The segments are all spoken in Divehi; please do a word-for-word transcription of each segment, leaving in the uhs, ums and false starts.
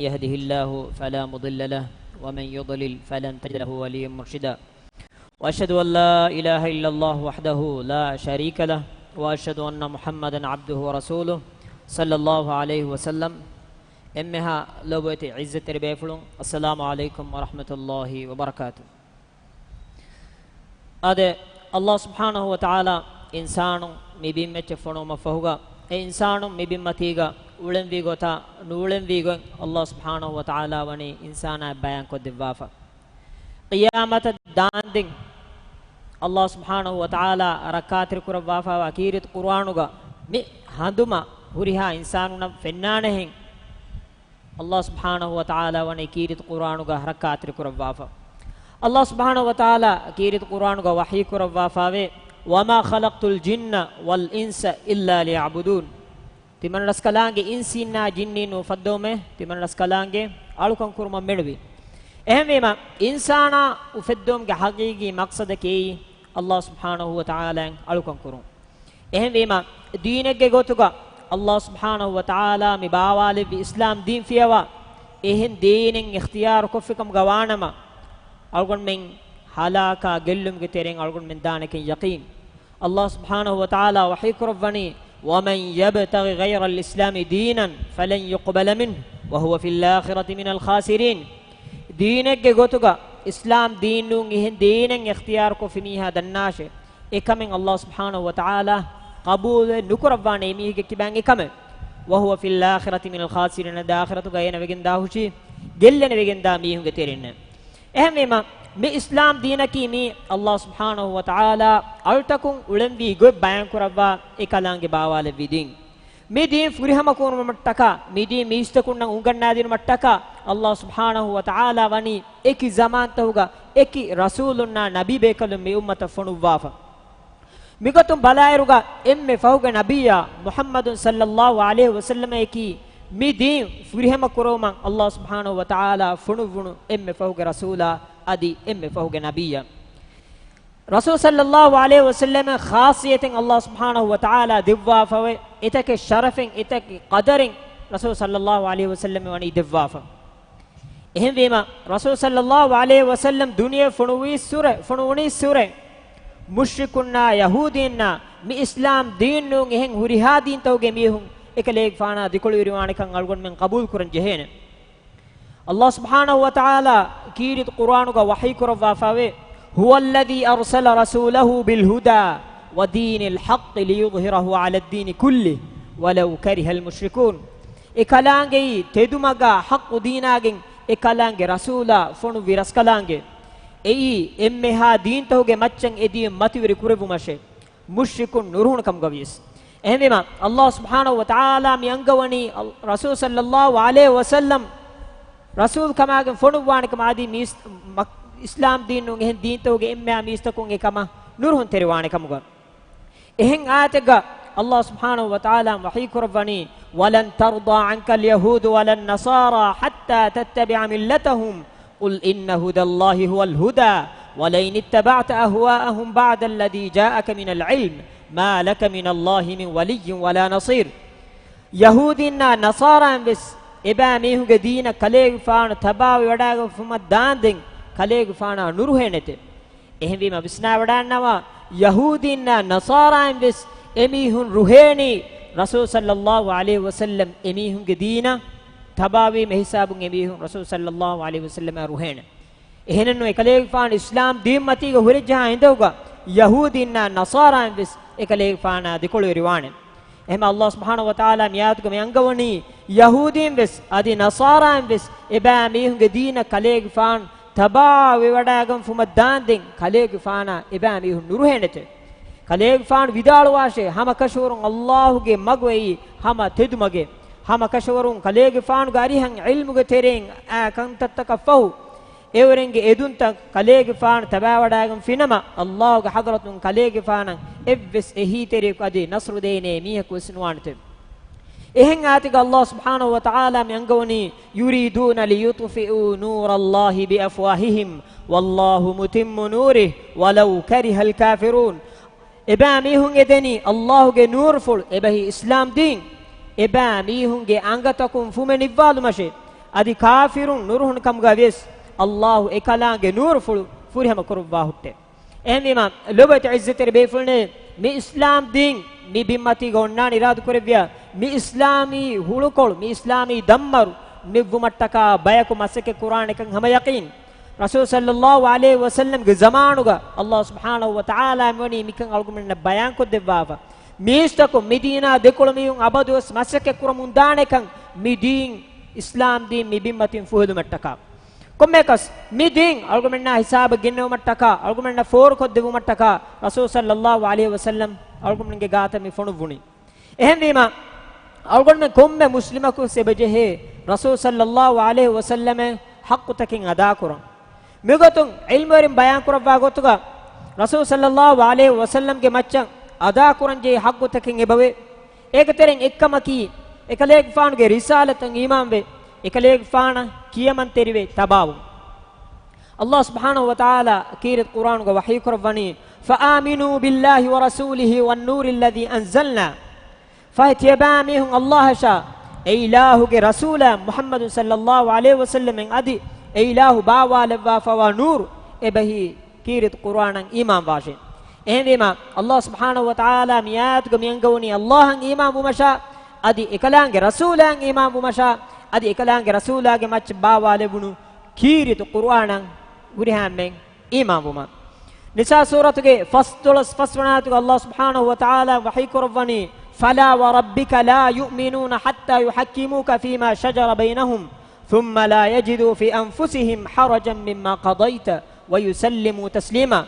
يهده الله فلا مضل له، ومن يضلل فلن تجد له وليا مرشدا. وأشهد أن لا إله إلا الله وحده لا شريك له، وأشهد أن محمدا عبده ورسوله، صلى الله عليه وسلم. އެންމެހާ ލޮބުވެތި ޢިއްޒަތްތެރި ބޭފުޅުން، السلام عليكم ورحمة الله وبركاته. އާދެ، ﷲ ސުބްޙާނަހޫ ވަތަޢާލާ އިންސާނުން މި ބިންމައްޗަށް ފޮނުވުމަށްފަހުގަ، އެ އިންސާނުން މި ބިންމަތީގަ އުޅެންވީ ގޮތާ ނޫޅެންވީ ގޮތް ﷲ ސުބްޙާނަހޫ ވަތަޢާލާ ވަނީ އިންސާނާއަށް ބަޔާންކޮށްދެއްވާފަ. ޤިޔާމަތަށް ދާންދެން ﷲ ސުބްޙާނަހޫ ވަތަޢާލާ ރައްކާތެރިކުރައްވާފައިވާ ކީރިތި ޤުރުއާނުގަ މި ހަނދުމަ ހުރިހާ އިންސާނުންނަށް ފެންނާނެހެން، ﷲ ސުބްޙާނަހޫ ވަތަޢާލާ ވަނީ ކީރިތި ޤުރުއާނުގަ ރައްކާތެރިކުރައްވާފަ. ﷲ ސުބްޙާނަހޫ ވަތަޢާލާ ކީރިތި ޤުރުއާނުގަ ވަޙީ ކުރައްވާފައިވޭ، وما خلقت الجن والإنس إلا ليعبدون. ތިމަންރަސްކަލާނގެ އިންސީންނާ ޖިންނީން އުފައްދަވުމޭ، ތިމަންރަސްކަލާނގެ އަޅުކަން ކުރުމަށް މެނުވީ. އެހެންވީމަ، އިންސާނާ އުފެއްދުމުގެ ޙަޤީޤީ މަޤްޞަދަކީ ﷲ ސުބްޙާނަހޫ ވަތަޢާލާއަށް އަޅުކަން ކުރުން. އެހެންވީމަ، ދީނެއްގެ ގޮތުގަ ﷲ ސުބްޙާނަހޫ ވަތަޢާލާ މި ބާވާލެއްވި އިސްލާމް ދީން ފިޔަވާ، އެހެން ދީނެއް އިޚްތިޔާރު ކޮށްފިކަމުގަ ވާނަމަ، އަޅުގަނޑުމެން ހަލާކާ ގެއްލުމުގެ ތެރެއިން އަޅުގަނޑުމެން ދާނެކަން ޔަޤީން. ﷲ ސުބްޙާނަހޫ ވަތަޢާލާ ވަޙީ ކުރައްވަނީ، ومن يبتغ غير الإسلام دينا فلن يقبل منه وهو في الآخرة من الخاسرين. ދީނެއްގެ ގޮތުގަ އިސްލާމް ދީން ނޫން އެހެން ދީނެއް އިޚްތިޔާރުކޮށްފި މީހާ ދަންނާށޭ، އެކަމެއް ﷲ ސުބްޙާނަހޫ ވަތަޢާލާ ޤަބޫލެއް ނުކުރައްވާނެ އެމީހެއްގެ ކިބައިން އެކަމެއް. وهو في الآخرة من الخاسرين، އަދި އާޚިރަތުގައި އޭނަ ވެގެންދާ ހުށީ ގެއްލެނިވެގެންދާ މީހުންގެ ތެރެއިންނޭ. އެހެންވީމަ، މި އިސްލާމް ދީނަކީ މީ ﷲ ސުބްޙާނަހޫ ވަތަޢާލާ އަޅުތަކުން އުޅެންވީ ގޮތް ބަޔާންކުރައްވާ އެކަލާނގެ ބާވާލެއްވި ދީން. މި ދީން ފުރިހަމަކުރުމަށްޓަކާ، މި ދީން މީސްތަކުންނަށް އުނގަންނާދިނުމަށްޓަކާ، ﷲ ސުބްޙާނަހޫ ވަތަޢާލާ ވަނީ އެކި ޒަމާންތަކުގަ އެކި ރަސޫލުންނާ ނަބީބޭކަލުން މި އުއްމަތަށް ފޮނުއްވާފަ. މިގޮތުން ބަލާއިރުގަ އެންމެ ފަހުގެ ނަބިއްޔާ މުޙައްމަދު ޞައްލައްލާހު ޢަލައިހި ވަސައްލަމައަކީ މި ދީން ފުރިހަމަ ކުރުވުމަށް ﷲ ސުބްޙާނަހޫ ވަތަޢާލާ ފޮނުއްވުނު އެންމެ ފަހުގެ ރަސޫލާ އަދި އެންމެ ފަހުގެ ނަބިއްޔާ. ރަސޫލު ޞައްލައްލާހު ޢަލައިހި ވަސައްލަމަށް ޚާއްޞިއްޔަތެއް ﷲ ސުބްޙާނަހޫ ވަތަޢާލާ ދެއްވާފަވޭ، އެތަކެއް ޝަރަފެއް، އެތަކެއް ޤަދަރެއް ރަސޫލު ޞައްލައްލާހު ޢަލައިހި ވަސައްލަމަށް ވަނީ ދެއްވާފަ. އެހެންވީމަ، ރަސޫލު ޞައްލައްލާހު ޢަލައިހި ވަސައްލަމް ދުނިޔެ ފޮނުވީއްސުރެ، ފޮނުވުނީއްސުރެ، މުޝްރިކުންނާ ޔަހޫދީންނާ މި އިސްލާމް ދީން ނޫން އެހެން ހުރިހާ ދީންތަކުގެ މީހުން އެކަލޭގެފާނާ ދެކޮޅުވެރިވާނެކަން އަޅުގަނޑުމެން ޤަބޫލުކުރަން ޖެހޭނެ. ﷲ ސުބްޙާނަހޫ ވަތަޢާލާ ކީރިތި ޤުރުއާނުގަ ވަޙީ ކުރައްވާފައިވޭ، هو الذي أرسل رسوله بالهدى ودين الحق ليظهره على الدين كله ولو كره المشركون. އެކަލާނގެއީ ތެދުމަގާ ޙައްޤު ދީނާގެން އެކަލާނގެ ރަސޫލާ ފޮނުއްވި ރަސްކަލާނގެ. އެއީ އެންމެހާ ދީންތަކުގެ މައްޗަށް އެ ދީން މަތިވެރި ކުރެއްވުމަށޭ. މުޝްރިކުން ނުރުހުނު ކަމުގަވިޔަސް. އެހެންވީމަ، ﷲ ސުބްޙާނަހޫ ވަތަޢާލާ މި އަންގަވަނީ އަލް-، ރަސޫލު ޞައްލައްލާހު ޢަލައިހި ވަސައްލަމް ރަސޫލު ކަމާގެން ފޮނުއްވާނެ ކަމަށް އަދި މީސް-، މަ-، އިސްލާމް ދީން ނޫން އެހެން ދީންތަކުގެ އެންމެހާ މީސްތަކުން އެ ކަމަށް ނުރުހުންތެރިވާނެ ކަމުގަ. އެހެން އާޔަތެއްގަ ﷲ ސުބްޙާނަހޫ ވަތަޢާލާ ވަޙީ ކުރައްވަނީ، ولن ترضى عنك اليهود ولا النصارى حتى تتبع ملتهم قل إن هدى الله هو الهدى ولئن اتبعت أهواءهم بعد الذي جاءك من العلم ما لك من الله من ولي ولا نصير. ޔަހޫދީންނާ ނަޞާރާއިން ވެސް އެބައިމީހުންގެ ދީނަށް ކަލޭގެފާނު ތަބާވެވަޑައިގަންފުމަށް ދާންދެން ކަލޭގެފާނާ ނުރުހޭނެތެ. އެހެންވީމަ ވިސްނާވަޑައިންނަވާ، ޔަހޫދީންނާ ނަޞާރާއިން ވެސް އެމީހުން ރުހޭނީ، ރަސޫލު ޞައްލައްލާހު ޢަލައިހި ވަސައްލަމް އެމީހުންގެ ދީނަށް ތަބާވީމަ ހިސާބުން އެމީހުން ރަސޫލު ޞައްލައްލާހު ޢަލައިހި ވަސައްލަމާ ރުހޭނެ. އެހެނެއްނު އެކަލޭގެފާނު އިސްލާމް ދީން މަތީގަ ހުރެއްޖަހާ އިނދެއުގަ ޔަހޫދީންނާ ނަޞާރާއިން ވެސް އެކަލޭގެފާނާ ދެކޮޅުވެރިވާނެ. އެހެން ﷲ ސުބްޙާނަހޫ ވަތަޢާލާ މިއާޔަތުގަ މި އަންގަވަނީ، ޔަހޫދީން ވެސް އަދި ނަޞާރާއިން ވެސް އެބައިމީހުންގެ ދީނަށް ކަލޭގެފާނު ތަބާވެވަޑައިގަންފުމަށް ދާންދެން ކަލޭގެފާނާ އެބައިމީހުން ނުރުހޭނެތެ. ކަލޭގެފާނު ވިދާޅުވާށޭ، ހަމަ ކަށަވަރުން ﷲގެ މަގު އެއީ ހަމަ ތެދުމަގެއް. ހަމަ ކަށަވަރުން ކަލޭގެފާނުގެ އަރިހަށް ޢިލްމުގެ ތެރެއިން އައި ކަންތައްތަކަށްފަހު، އެއުރެންގެ އެދުންތައް ކަލޭގެފާނު ތަބާވަޑައިގަންފިނަމަ، ﷲގެ ޙަޟްރަތުން ކަލޭގެފާނަށް އެއްވެސް އެހީތެރިޔަކު އަދި ނަޞްރު ދޭނޭ މީހަކު ވެސް ނުވާނެތެ. އެހެން އާޔަތެއްގަ ﷲ ސުބްޙާނަހޫ ވަތަޢާލާ މި އަންގަވަނީ، يريدون ليطفئوا نور الله بأفواههم والله متم نوره ولو كره الكافرون. އެބައިމީހުން އެދެނީ ﷲގެ ނޫރުފުޅު، އެބަހީ އިސްލާމް ދީން، އެބައިމީހުންގެ އަނގަތަކުން ފުމެ ނިއްވާލުމަށޭ. އަދި ކާފިރުން ނުރުހުނު ކަމުގަ ވިޔަސް، އައްލާހު އެކަލާނގެ ނޫރުފުޅު ފުރިހަމަ ކުރުއްވާ ހުއްޓޭ. އެހެންވީމާ، ލޮބުވެތި ޢިއްޒަތްތެރި ބޭފުޅުންނޭ، މި އިސްލާމް ދީން މި ބިންމަތީގަ އޮންނާނެ އިރާދަކުރެއްވިޔާ، މި އިސްލާމީ ހުޅުކޮޅު، މި އިސްލާމީ ދަންމަރު ނިއްވުމަށްޓަކާ ބަޔަކު މަސައްކަތް ކުރާނެކަން ހަމަ ޔަޤީން. ރަސޫލު ޞައްލައްލާހު ޢަލައިހި ވަސައްލަމްގެ ޒަމާނުގަ އައްލާހު ސުބްޙާނަހު ވަތަޢާލާ މިވަނީ މިކަން އަޅުގަނޑުމެންނަށް ބަޔާންކޮށްދެއްވާފަ. މީސްތަކުން މި ދީނާ ދެކޮޅު މީހުން އަބަދުވެސް މަސައްކަތް ކުރަމުންދާނެކަން މި ދީން، އިސްލާމް ދީން މި ބިންމަތިން ފުހެލުމަށްޓަކާ. ކޮންމެއަކަސް މި ދީން އަޅުގަނޑުމެންނާ ހިސާބަށް ގެންނެވުމަށްޓަކާ، އަޅުގަނޑުމެންނަށް ފޯރުކޮށްދެއްވުމަށްޓަކާ، ރަސޫލު ޞައްލައްލާހު ޢަލައިހި ވަސައްލަމް އަޅުގަނޑުމެންގެ ގާތަށް މި ފޮނުއްވުނީ. އެހެންވީމާ، އަޅުގަނޑުމެން ކޮންމެ މުސްލިމަކު އެބަޖެހޭ ރަސޫލު ޞައްލައްލާހު ޢަލައިހި ވަސައްލަމަށް ޙައްޤުތަކެއް އަދާކުރަން. މިގޮތުން ޢިލްމުވެރިން ބަޔާންކުރައްވާ ގޮތުގަ، ރަސޫލު ޞައްލައްލާހު ޢަލައިހި ވަސައްލަމްގެ މައްޗަށް އަދާކުރަންޖެހޭ ޙައްޤުތަކެއް އެބަވޭ. އޭގެ ތެރެއިން އެއްކަމަކީ، އެކަލޭގެފާނުގެ ރިސާލަތަށް އީމާންވެ، އެކަލޭގެފާނަށް ކިޔަމަންތެރިވެ ތަބާވުން. އައްލާހު ސުބްޙާނަހު ވަތަޢާލާ ކީރިތި ޤުރްއާނުގަ ވަޙީކުރައްވަނީ، "فآمنوا بالله ورسوله والنور الذي أنزلنا." ފަހެ ތިޔަބައިމީހުން އައްލާހަށާ، އެއިލާހުގެ ރަސޫލާ މުޙައްމަދު ޞައްލައްލާހު ޢަލައިހި ވަސައްލަމަށް އަދި އެއިލާހު ބާވާލައްވާފައިވާ ނޫރު އެބަހީ ކީރިތި ޤުރްއާނަށް އީމާންވާށޭ. އެހެންވީމާ، އައްލާހު ސުބްޙާނަހު ވަތަޢާލާ މި އާޔަތުގަ މިއަންގަވަނީ އައްލާހަށް އީމާންވުމަށާ، އަދި އެކަލާނގެ ރަސޫލާއަށް އީމާންވުމަށާ، އަދި އެކަލާނގެ ރަސޫލާގެ މައްޗަށް ބާވާލެވުނު ކީރިތި ޤުރްއާނަށް ހުރިހާ އެންމެން އީމާންވުމަށް. ނިސާ ސޫރަތުގެ ފަސްދޮޅަސް ފަސްވަނަ އާޔަތުގަ އައްލާހު ސުބްޙާނަހު ވަތަޢާލާ ވަޙީކުރައްވަނީ، "فلا وربك لا يؤمنون حتى يحكموك فيما شجر بينهم ثم لا يجدوا في أنفسهم حرجا مما قضيت ويسلموا تسليما."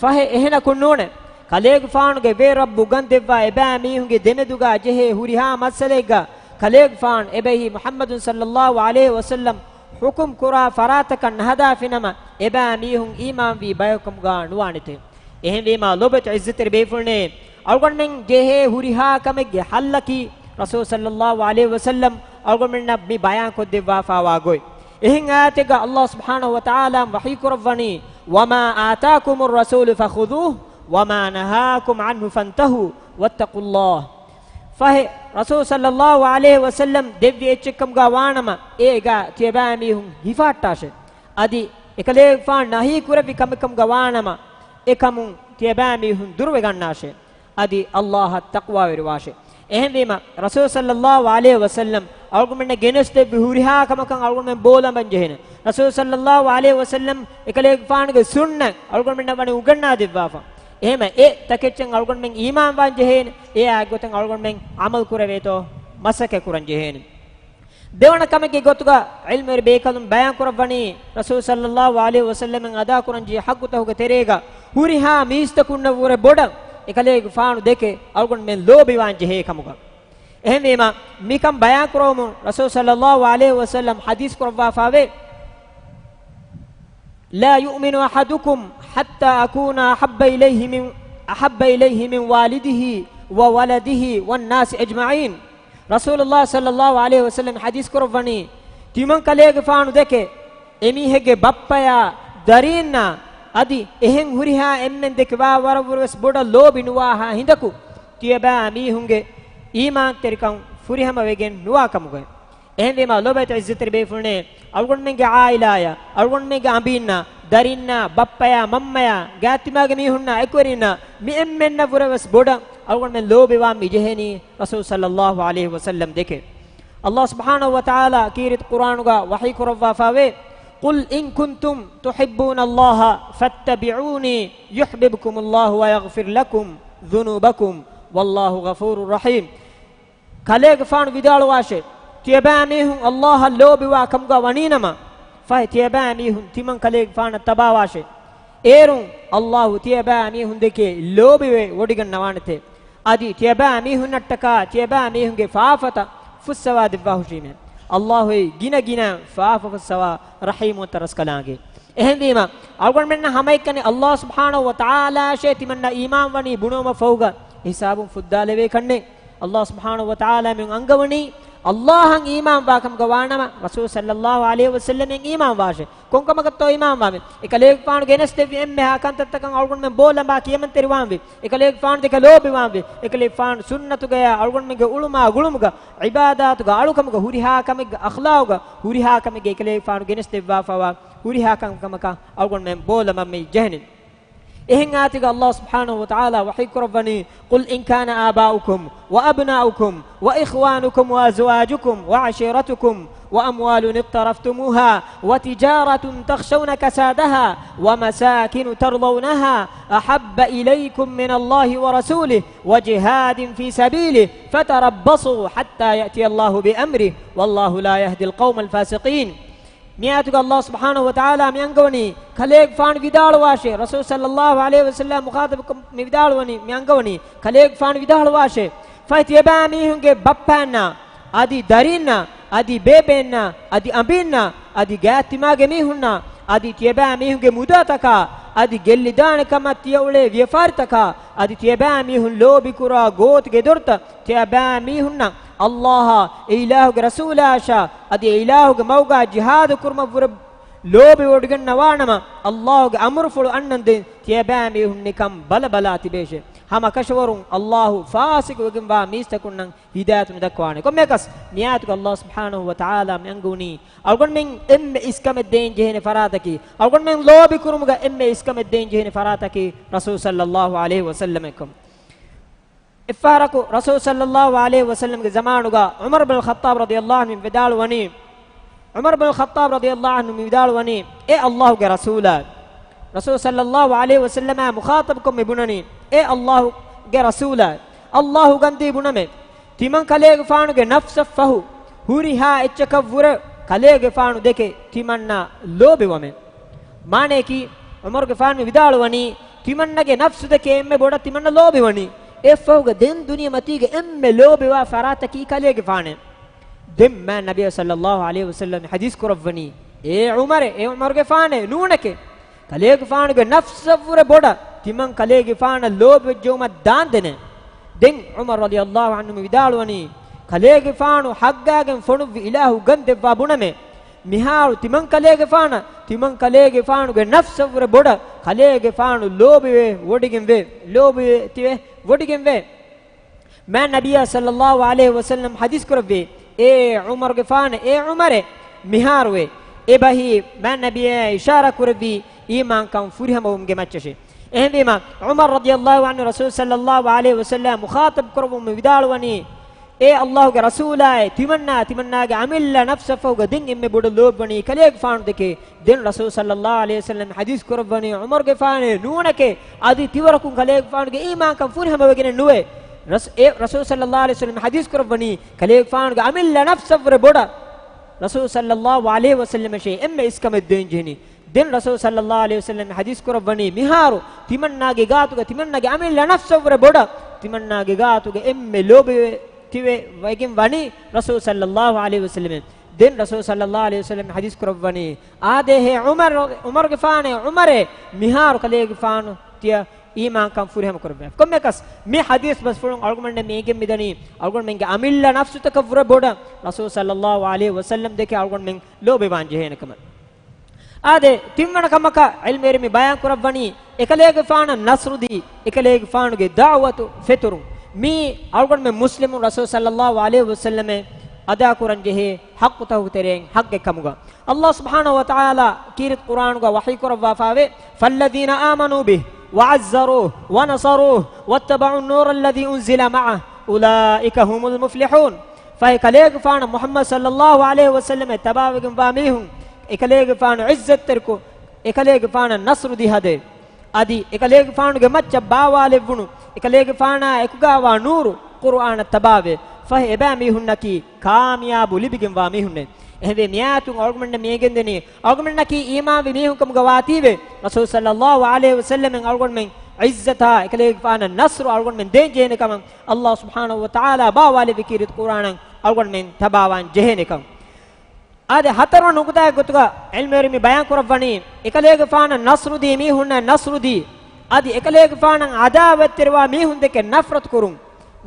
ފަހެ އެހެނަކުންނޫނެ، ކަލޭގެފާނުގެ ވޭ ރައްބު ގަންދެއްވާ އެބައިމީހުންގެ ދެމެދުގަ ޖެހޭ ހުރިހާ މައްސަލައެއްގަ ކަލޭގެފާނު އެބަހީ މުޙައްމަދު ޞައްލައްލާހު ޢަލައިހި ވަސައްލަމް ޙުކުމް ކުރާ ފަރާތަކަށް ނަހަދާފިނަމަ، އެބައިމީހުން އީމާންވީ ބަޔަކުކަމުގަ ނުވާނެތެ. އެހެންވީމާ، ލޮބުވެތި ޢިއްޒަތްތެރި ބޭފުޅުންނޭ، އަޅުގަނޑުމެން ޖެހޭ ހުރިހާ ކަމެއްގެ ޙައްލަކީ، ރަސޫލު ޞައްލައްލާހު ޢަލައިހި ވަސައްލަމް އަޅުގަނޑުމެންނަށް މި ބަޔާންކޮށްދެއްވާފައިވާ ގޮތް. އެހެން އާޔަތެއްގަ އައްލާހު ސުބްޙާނަހު ވަތަޢާލާ ވަޙީކުރައްވަނީ، "وما آتاكم الرسول فخذوه وما نهاكم عنه فانتهوا واتقوا الله." ފަހެ، ރަސޫލު ޞައްލައްލާހު ޢަލައިހި ވަސައްލަމް ދެއްވި އެއްޗެއްކަމުގަ ވާނަމަ، އޭގަ ތިޔަބައިމީހުން ހިފަހައްޓާށޭ. އަދި އެކަލޭގެފާނު ނަހީ ކުރެއްވި ކަމެއްކަމުގަ ވާނަމަ، އެކަމުން ތިޔަބައިމީހުން ދުރުވެގަންނާށޭ. އަދި އައްލާހަށް ތަޤްވާވެރިވާށޭ. އެހެންވީމަ، ރަސޫލު ޞައްލައްލާހު ޢަލައިހި ވަސައްލަމް އަޅުގަނޑުމެންނަށް ގެނެސްދެއްވި ހުރިހާ ކަމަކަށް އަޅުގަނޑުމެން ބޯލަނބަން ޖެހޭނެ. ރަސޫލު ޞައްލައްލާހު ޢަލައިހި ވަސައްލަމް އެކަލޭގެފާނުގެ ސުންނަތް އަޅުގަނޑުމެންނަށް ވަނީ އުނގަންނާދެއްވާފަ. އެހެމަ އެ ތަކެއްޗަށް އަޅުގަނޑުމެން އީމާންވާން ޖެހޭނެ. އެއާ އެއްގޮތަށް އަޅުގަނޑުމެން ޢަމަލު ކުރެވޭތޯ މަސައްކަތް ކުރަން ޖެހޭނެ. ދެވަނަ ކަމެއްގެ ގޮތުގަ ޢިލްމުވެރި ބޭކަލުން ބަޔާން ކުރައްވަނީ، ރަސޫލު ޞައްލައްލާހު ޢަލައިހި ވަސައްލަމަށް އަދާކުރަންޖެހޭ ޙައްޤުތަކުގެ ތެރޭގަ ހުރިހާ މީސްތަކުންނަށްވުރެ ބޮޑަށް އެކަލޭގެފާނު ދެކެ އަޅުގަނޑުމެން ލޯބިވާން ޖެހޭ ކަމުގަ. އެހެންވީމަ، މިކަން ބަޔާން ކުރައްވަމުން ރަސޫލު ޞައްލައްލާހު ޢަލައިހި ވަސައްލަމް ޙަދީޘް ކުރައްވާފައިވޭ، "لا يؤمن أحدكم حتى أكون أحب إليه من، أحب إليه من والده وولده والناس أجمعين." ރަސޫލުﷲ ޞައްލައްލާހު ޢަލައިހި ވަސައްލަމް ޙަދީޘް ކުރައްވަނީ، ތިމަން ކަލޭގެފާނު ދެކެ އެމީހެއްގެ ބައްޕަޔާ، ދަރީންނާ އަދި އެހެން ހުރިހާ އެންމެން ދެކެ ވާ ވަރަށްވުރެވެސް ބޮޑަށް ލޯބި ނުވާހާ ހިނދަކު، ތިޔަބައިމީހުންގެ އީމާންތެރިކަން ފުރިހަމަވެގެން ނުވާ ކަމުގައި. އެހެންވީމާ، ލޮބުވެތި ޢިއްޒަތްތެރި ބޭފުޅުންނޭ، އަޅުގަނޑުމެންގެ ޢާއިލާޔަށް، އަޅުގަނޑުމެންގެ އަނބީންނަށް، ދަރިންނަށް، ބައްޕަޔާ، މަންމަޔާ، ގާތްތިމާގެ މީހުންނާ، އެކުވެރިންނާ، މި އެންމެންނަށްވުރެވެސް ބޮޑަށް އަޅުގަނޑުމެން ލޯބިވާން މި ޖެހެނީ ރަސޫލު ޞައްލައްލާހު ޢަލައިހި ވަސައްލަމް ދެކެ. ﷲ ސުބްޙާނަހު ވަތަޢާލާ ކީރިތި ޤުރްއާނުގަ ވަޙީ ކުރައްވާފައިވޭ، "قل إن كنتم تحبون الله فاتبعوني يحببكم الله ويغفر لكم ذنوبكم والله غفور رحيم." ކަލޭގެފާނު ވިދާޅުވާށޭ، ތިޔަބައިމީހުން ﷲ އަށް ލޯބިވާ ކަމުގަ ވަނީނަމަ، ފަހެ ތިޔަބައިމީހުން ތިމަން ކަލޭގެފާނަށް ތަބާވާށޭ. އޭރުން ﷲ ތިޔަބައިމީހުން ދެކެ ލޯބިވެ ވޮޑިގަންނަވާނެތެ. އަދި ތިޔަބައިމީހުންނަށްޓަކާ ތިޔަބައިމީހުންގެ ފާފަތައް ފުއްސަވާ ދެއްވާ ހުށީމޭ. ﷲ އެ ގިނަ ގިނަ ފާފަ ފުއްސަވާ ރަޙީމުވަންތަ ރަސްކަލާނގެ. އެހެންވީމަ، އަޅުގަނޑުމެންނަށް ހަމައެކަނި ﷲ ސުބްޙާނަހު ވަތަޢާލާއަށޭ ތިމަންނަ އީމާންވަނީ ބުނުވުމަށް ފަހުގަ ހިސާބުން ފުއްދާލެވޭ ކަންނޭ. ﷲ ސުބްޙާނަހު ވަތަޢާލާ މިއޮން އަންގަވަނީ، ﷲ އަށް އީމާންވާ ކަމުގަ ވާނަމަ، ރަސޫލު ޞައްލަﷲ ޢަލައިހި ވަސައްލަމަށް އީމާންވާށޭ. ކޮންކަމަކަށްތޯ އީމާންވާނީ؟ އެކަލޭގެފާނު ގެނެސްދެއްވި އެންމެހާ ކަންތައްތަކަށް އަޅުގަނޑުމެން ބޯލަނބާ ކިޔަމަންތެރިވާންވީ. އެކަލޭގެފާނު ދެކެ ލޯބިވާންވީ. އެކަލޭގެފާނު ސުންނަތުގަޔާ އަޅުގަނޑުމެންގެ އުޅުމާ ގުޅުމުގަ، ޢިބާދާތުގަ އަޅުކަމުގަ، ހުރިހާ ކަމެއްގެ އަޚްލާޤުގަ، ހުރިހާ ކަމެއްގެ އެކަލޭގެފާނު ގެނެސްދެއްވާފަވާ ހުރިހާ ކަންކަމަކަށް އަޅުގަނޑުމެން ބޯލަމަށް މި ޖެހެނީ. އެހެން އާތިގަ ﷲ ސުބްޙާނަހޫ ވަތަޢާލާ ވަޙީ ކުރައްވަނީ، قل إن كان آباؤكم وأبناؤكم وإخوانكم وأزواجكم وعشيرتكم وأموال اقترفتموها وتجارة تخشون كسادها ومساكن ترضونها أحب إليكم من الله ورسوله وجهاد في سبيله فتربصوا حتى يأتي الله بأمره والله لا يهدي القوم الفاسقين. މިއާޔަތުގަ ﷲ ސުބްޙާނަހޫ ވަތަޢާލާ މި އަންގަވަނީ، ކަލޭގެފާނު ވިދާޅުވާށޭ، ރަސޫލު ޞައްލަﷲ ޢަލައިހި ވަސައްލަމަ މުޚާޠަބުކޮށް މި ވިދާޅުވަނީ، މި އަންގަވަނީ، ކަލޭގެފާނު ވިދާޅުވާށޭ، ފަހެ ތިޔަބައިމީހުންގެ ބައްޕައަންނާ، އަދި ދަރީންނާ، އަދި ބޭބެއިންނާ، އަދި އަނބީންނާ، އަދި ގާތްތިމާގެ މީހުންނާ، އަދި ތިޔަބައިމީހުންގެ މުދާތަކާ، އަދި ގެއްލިދާނެ ކަމަށް ތިޔަ އުޅޭ ވިޔަފާރިތަކާ، އަދި ތިޔަބައިމީހުން ލޯބިކުރާ ގޯތިގެ ދޮރުތައް، ތިޔަބައިމީހުންނަށް ﷲ އާ، އެ އިލާހުގެ ރަސޫލާއަށާ، އަދި އެ އިލާހުގެ މަގުގާ ޖިހާދު ކުރުމަށްވުރެ ލޯބިވޮޑިގަންނަވާނަމަ، ﷲ ގެ އަމުރުފުޅު އަންނަންދެން ތިޔަބައިމީހުން ނިކަން ބަލަބަލާ ތިބޭށޭ. ހަމަކަށަވަރުން ﷲ ފާސިޤުވެގެންވާ މީސްތަކުންނަށް ހިދާޔަތު ނުދައްކަވާނެ. ކޮންމެއަކަސް މިއާޔަތުގަ ﷲ ސުބްޙާނަހޫ ވަތަޢާލާ މި އަންގަވަނީ، އަޅުގަނޑުމެން އެންމެ އިސްކަމެއް ދޭން ޖެހޭނެ ފަރާތަކީ، އަޅުގަނޑުމެން ލޯބިކުރުމުގަ އެންމެ އިސްކަމެއް ދޭން ޖެހޭނެ ފަރާތަކީ ރަސޫލު ޞައްލަﷲ ޢަލައިހި ވަސައްލަމައެކަން. އެއްފަހަރަކު ރަސޫލު ޞައްލަﷲ ޢަލައިހި ވަސައްލަމްގެ ޒަމާނުގަ ޢުމަރު ބިން ޚައްޠާބް ރަޟިޔަﷲ ޢަންހު ވިދާޅުވަނީ، ޢުމަރު ބިން ޚައްޠާބް ރަޟިޔަﷲ ޢަންހު މި ވިދާޅުވަނީ، އޭ ﷲ ގެ ރަސޫލާ، ރަސޫލު ޞައްލަﷲ ޢަލައިހި ވަސައްލަމާ މުޚާޠަބުކޮށް މި ބުނަނީ، އޭ ﷲ ގެ ރަސޫލާ، ﷲ އުގަންދީ ބުނަމޭ، ތިމަން ކަލޭގެފާނުގެ ނަފްސަށްފަހު ހުރިހާ އެއްޗަކަށްވުރެ ކަލޭގެފާނު ދެކެ ތިމަންނާ ލޯބިވަމޭ. މާނަޔަކީ، ޢުމަރުގެފާނު މި ވިދާޅުވަނީ، ތިމަންނަގެ ނަފްސު ދެކެ އެންމެ ބޮޑަށް ތިމަންނަ ލޯބިވަނީ. އެއަށްފަހުގަ ދެން ދުނިޔެމަތީގަ އެންމެ ލޯބިވާ ފަރާތަކީ ކަލޭގެފާނޭ. ދެން މާތް ނަބިއްޔާ ޞައްލަﷲ ޢަލައިހި ވަސައްލަމް ޙަދީޘް ކުރައްވަނީ، އޭ ޢުމަރޭ، އޭ ޢުމަރުގެފާނޭ، ނޫނެކޭ. ކަލޭގެފާނުގެ ނަފްސަށްވުރެ ބޮޑަށް ތިމަން ކަލޭގެފާނަށް ލޯބިވެއްޖެއުމަށް ދާންދެނޭ. ދެން ޢުމަރު ރަޟިޔަﷲ ޢަންހު މި ވިދާޅުވަނީ، ކަލޭގެފާނު ޙައްޤާގެން ފޮނުއްވި އިލާހު އުގަންދެއްވާ ބުނަމޭ. މިހާރު ތިމަން ކަލޭގެފާނަށް، ތިމަން ކަލޭގެފާނުގެ ނަފްސަށްވުރެ ބޮޑަށް ކަލޭގެފާނު ލޯބިވެ ވޮޑިގެންވޭ، ލޯބިވެ ތިވެ ވޮޑިގެންވޭ. މާތް ނަބިއްޔާ ޞައްލަﷲ ޢަލައިހި ވަސައްލަމް ޙަދީޘް ކުރެއްވި، އޭ ޢުމަރުގެފާނޭ، އޭ ޢުމަރޭ، މިހާރުވޭ. އެބަހީ މާތް ނަބިއްޔާ އިޝާރާ ކުރެއްވީ އީމާންކަން ފުރިހަމަވުމުގެ މައްޗަށޭ. އެހެންވީމަ، ޢުމަރު ރަޟިޔަﷲ ޢަންހު ރަސޫލު ޞައްލަﷲ ޢަލައިހި ވަސައްލަމް މުޚާޠަބު ކުރައްވަމުން ވިދާޅުވަނީ، އޭ ﷲ ގެ ރަސޫލާއޭ، ތިމަންނާ، ތިމަންނާގެ އަމިއްލަ ނަފްސަށްފަހުގަ ދެން އެންމެ ބޮޑަށް ލޯބިވަނީ ކަލޭގެފާނު ދެކެ. ދެން ރަސޫލު ޞައްލަﷲ ޢަލައިހި ވަސައްލަމް ޙަދީޘް ކުރައްވަނީ، ޢުމަރުގެފާނޭ، ނޫނެކޭ، އަދި ތިވަރަކުން ކަލޭގެފާނުގެ އީމާންކަން ފުރިހަމަވެގެނެއް ނުވޭ. ރަސް-، އެ ރަސޫލު ޞައްލަﷲ ޢަލައިހި ވަސައްލަމް ޙަދީޘް ކުރައްވަނީ، ކަލޭގެފާނުގެ އަމިއްލަ ނަފްސަށްވުރެ ބޮޑަށް ރަސޫލު ޞައްލަﷲ ޢަލައިހި ވަސައްލަމަށޭ އެންމެ އިސްކަމެއް ދޭން ޖެހެނީ. ދެން ރަސޫލު ޞައްލަﷲ ޢަލައިހި ވަސައްލަމް ޙަދީޘް ކުރައްވަނީ، މިހާރު ތިމަންނާގެ ގާތުގަ ތިމަންނާގެ އަމިއްލަ ނަފްސަށްވުރެ ބޮޑަށް ތިމަންނާގެ ގާތުގަ އެންމެ ލޯބިވެ ތިވެ ވެގެން ވަނީ ރަސޫލު ޞައްލަﷲ ޢަލައިހި ވަސައްލަމް. ދެން ރަސޫލު ޞައްލަﷲ ޢަލައިހި ވަސައްލަމް ޙަދީޘް ކުރައްވަނީ، އާދޭހޭ ޢުމަރު، ޢުމަރުގެފާނޭ، ޢުމަރޭ، މިހާރު ކަލޭގެފާނު ތިޔަ އީމާންކަން ފުރިހަމަ ކުރެއްވި. ކޮންމެއަކަސް މި ޙަދީޘް ބަސްފުޅުން އަޅުގަނޑުމެން މި އެނގެން މިދަނީ، އަޅުގަނޑުމެންގެ އަމިއްލަ ނަފްސުތަކަށްވުރެ ބޮޑަށް ރަސޫލު ޞައްލަﷲ ޢަލައިހި ވަސައްލަމް ދެކެ އަޅުގަނޑުމެން ލޯބިވާން ޖެހޭނެ ކަމަށް. އާދެ، ތިންވަނަ ކަމަކަށް ޢިލްމުވެރިން މި ބަޔާން ކުރައްވަނީ، އެކަލޭގެފާނަށް ނަޞްރު ދީ، އެކަލޭގެފާނުގެ ދަޢުވަތު ފެތުރުން. މީ އަޅުގަނޑުމެން މުސްލިމުން ރަސޫލު ޞައްލަﷲ ޢަލައިހި ވަސައްލަމަށް އަދާކުރަން ޖެހޭ ޙައްޤުތަކުގެ ތެރެއިން ޙައްޤެއް ކަމުގަ. ﷲ ސުބްޙާނަހޫ ވަތަޢާލާ ކީރިތި ޤުރްއާނުގަ ވަޙީ ކުރައްވާފައިވޭ، فَالَّذِينَ آمَنُوا بِهِ وَعَزَّرُوهُ وَنَصَرُوهُ وَاتَّبَعُوا النُّورَ الَّذِي أُنزِلَ مَعَهُ أُولَٰئِكَ هُمُ الْمُفْلِحُونَ. ފަހެ ކަލޭގެފާނަށް މުޙައްމަދު ޞައްލަﷲ ޢަލައިހި ވަސައްލަމަށް ތަބާވެގެންވާ މީހުން، އެކަލޭގެފާނު ޢިއްޒަތްތެރިކޮށް، އެކަލޭގެފާނަށް ނަޞްރު ދީ ހަދޭ. އަދި އެކަލޭގެފާނުގެ މައްޗަށް ބާވާލެއްވުނު، އެކަލޭގެފާނާ އެކުގާވާ ނޫރު ޤުރުއާނަށް ތަބާވޭ. ފަހެ އެބައިމީހުންނަކީ ކާމިޔާބު ލިބިގެންވާ މީހުންނޭ. އެހެންވެ، މިއާޔަތުން އަޅުގަނޑުމެންނަށް މި އެނގެންދެނީ، އަޅުގަނޑުމެންނަކީ އީމާންވި މީހުންކަމުގަ ވާތީވެ، ރަސޫލު ޞައްލަﷲ ޢަލައިހި ވަސައްލަމަށް އަޅުގަނޑުމެން ޢިއްޒަތާ، އެކަލޭގެފާނަށް ނަޞްރު އަޅުގަނޑުމެން ދޭން ޖެހޭނެ ކަމަށް ﷲ ސުބްޙާނަހޫ ވަތަޢާލާ ބާވާލެއްވި ކީރިތި ޤުރުއާނަށް އަޅުގަނޑުމެން ތަބާވާން ޖެހޭނެ ކަމަށް. އާދެ، ހަތަރުވަނަ ނުކުތާއެއް ގޮތުގަ ޢިލްމުވެރިން މި ބަޔާން ކުރައްވަނީ، އެކަލޭގެފާނަށް ނަޞްރު ދީ މީހުންނަށް ނަޞްރު ދީ، އަދި އެކަލޭގެފާނަށް ޢަދާވަތްތެރިވާ މީހުން ދެކެ ނަފްރަތު ކުރުން.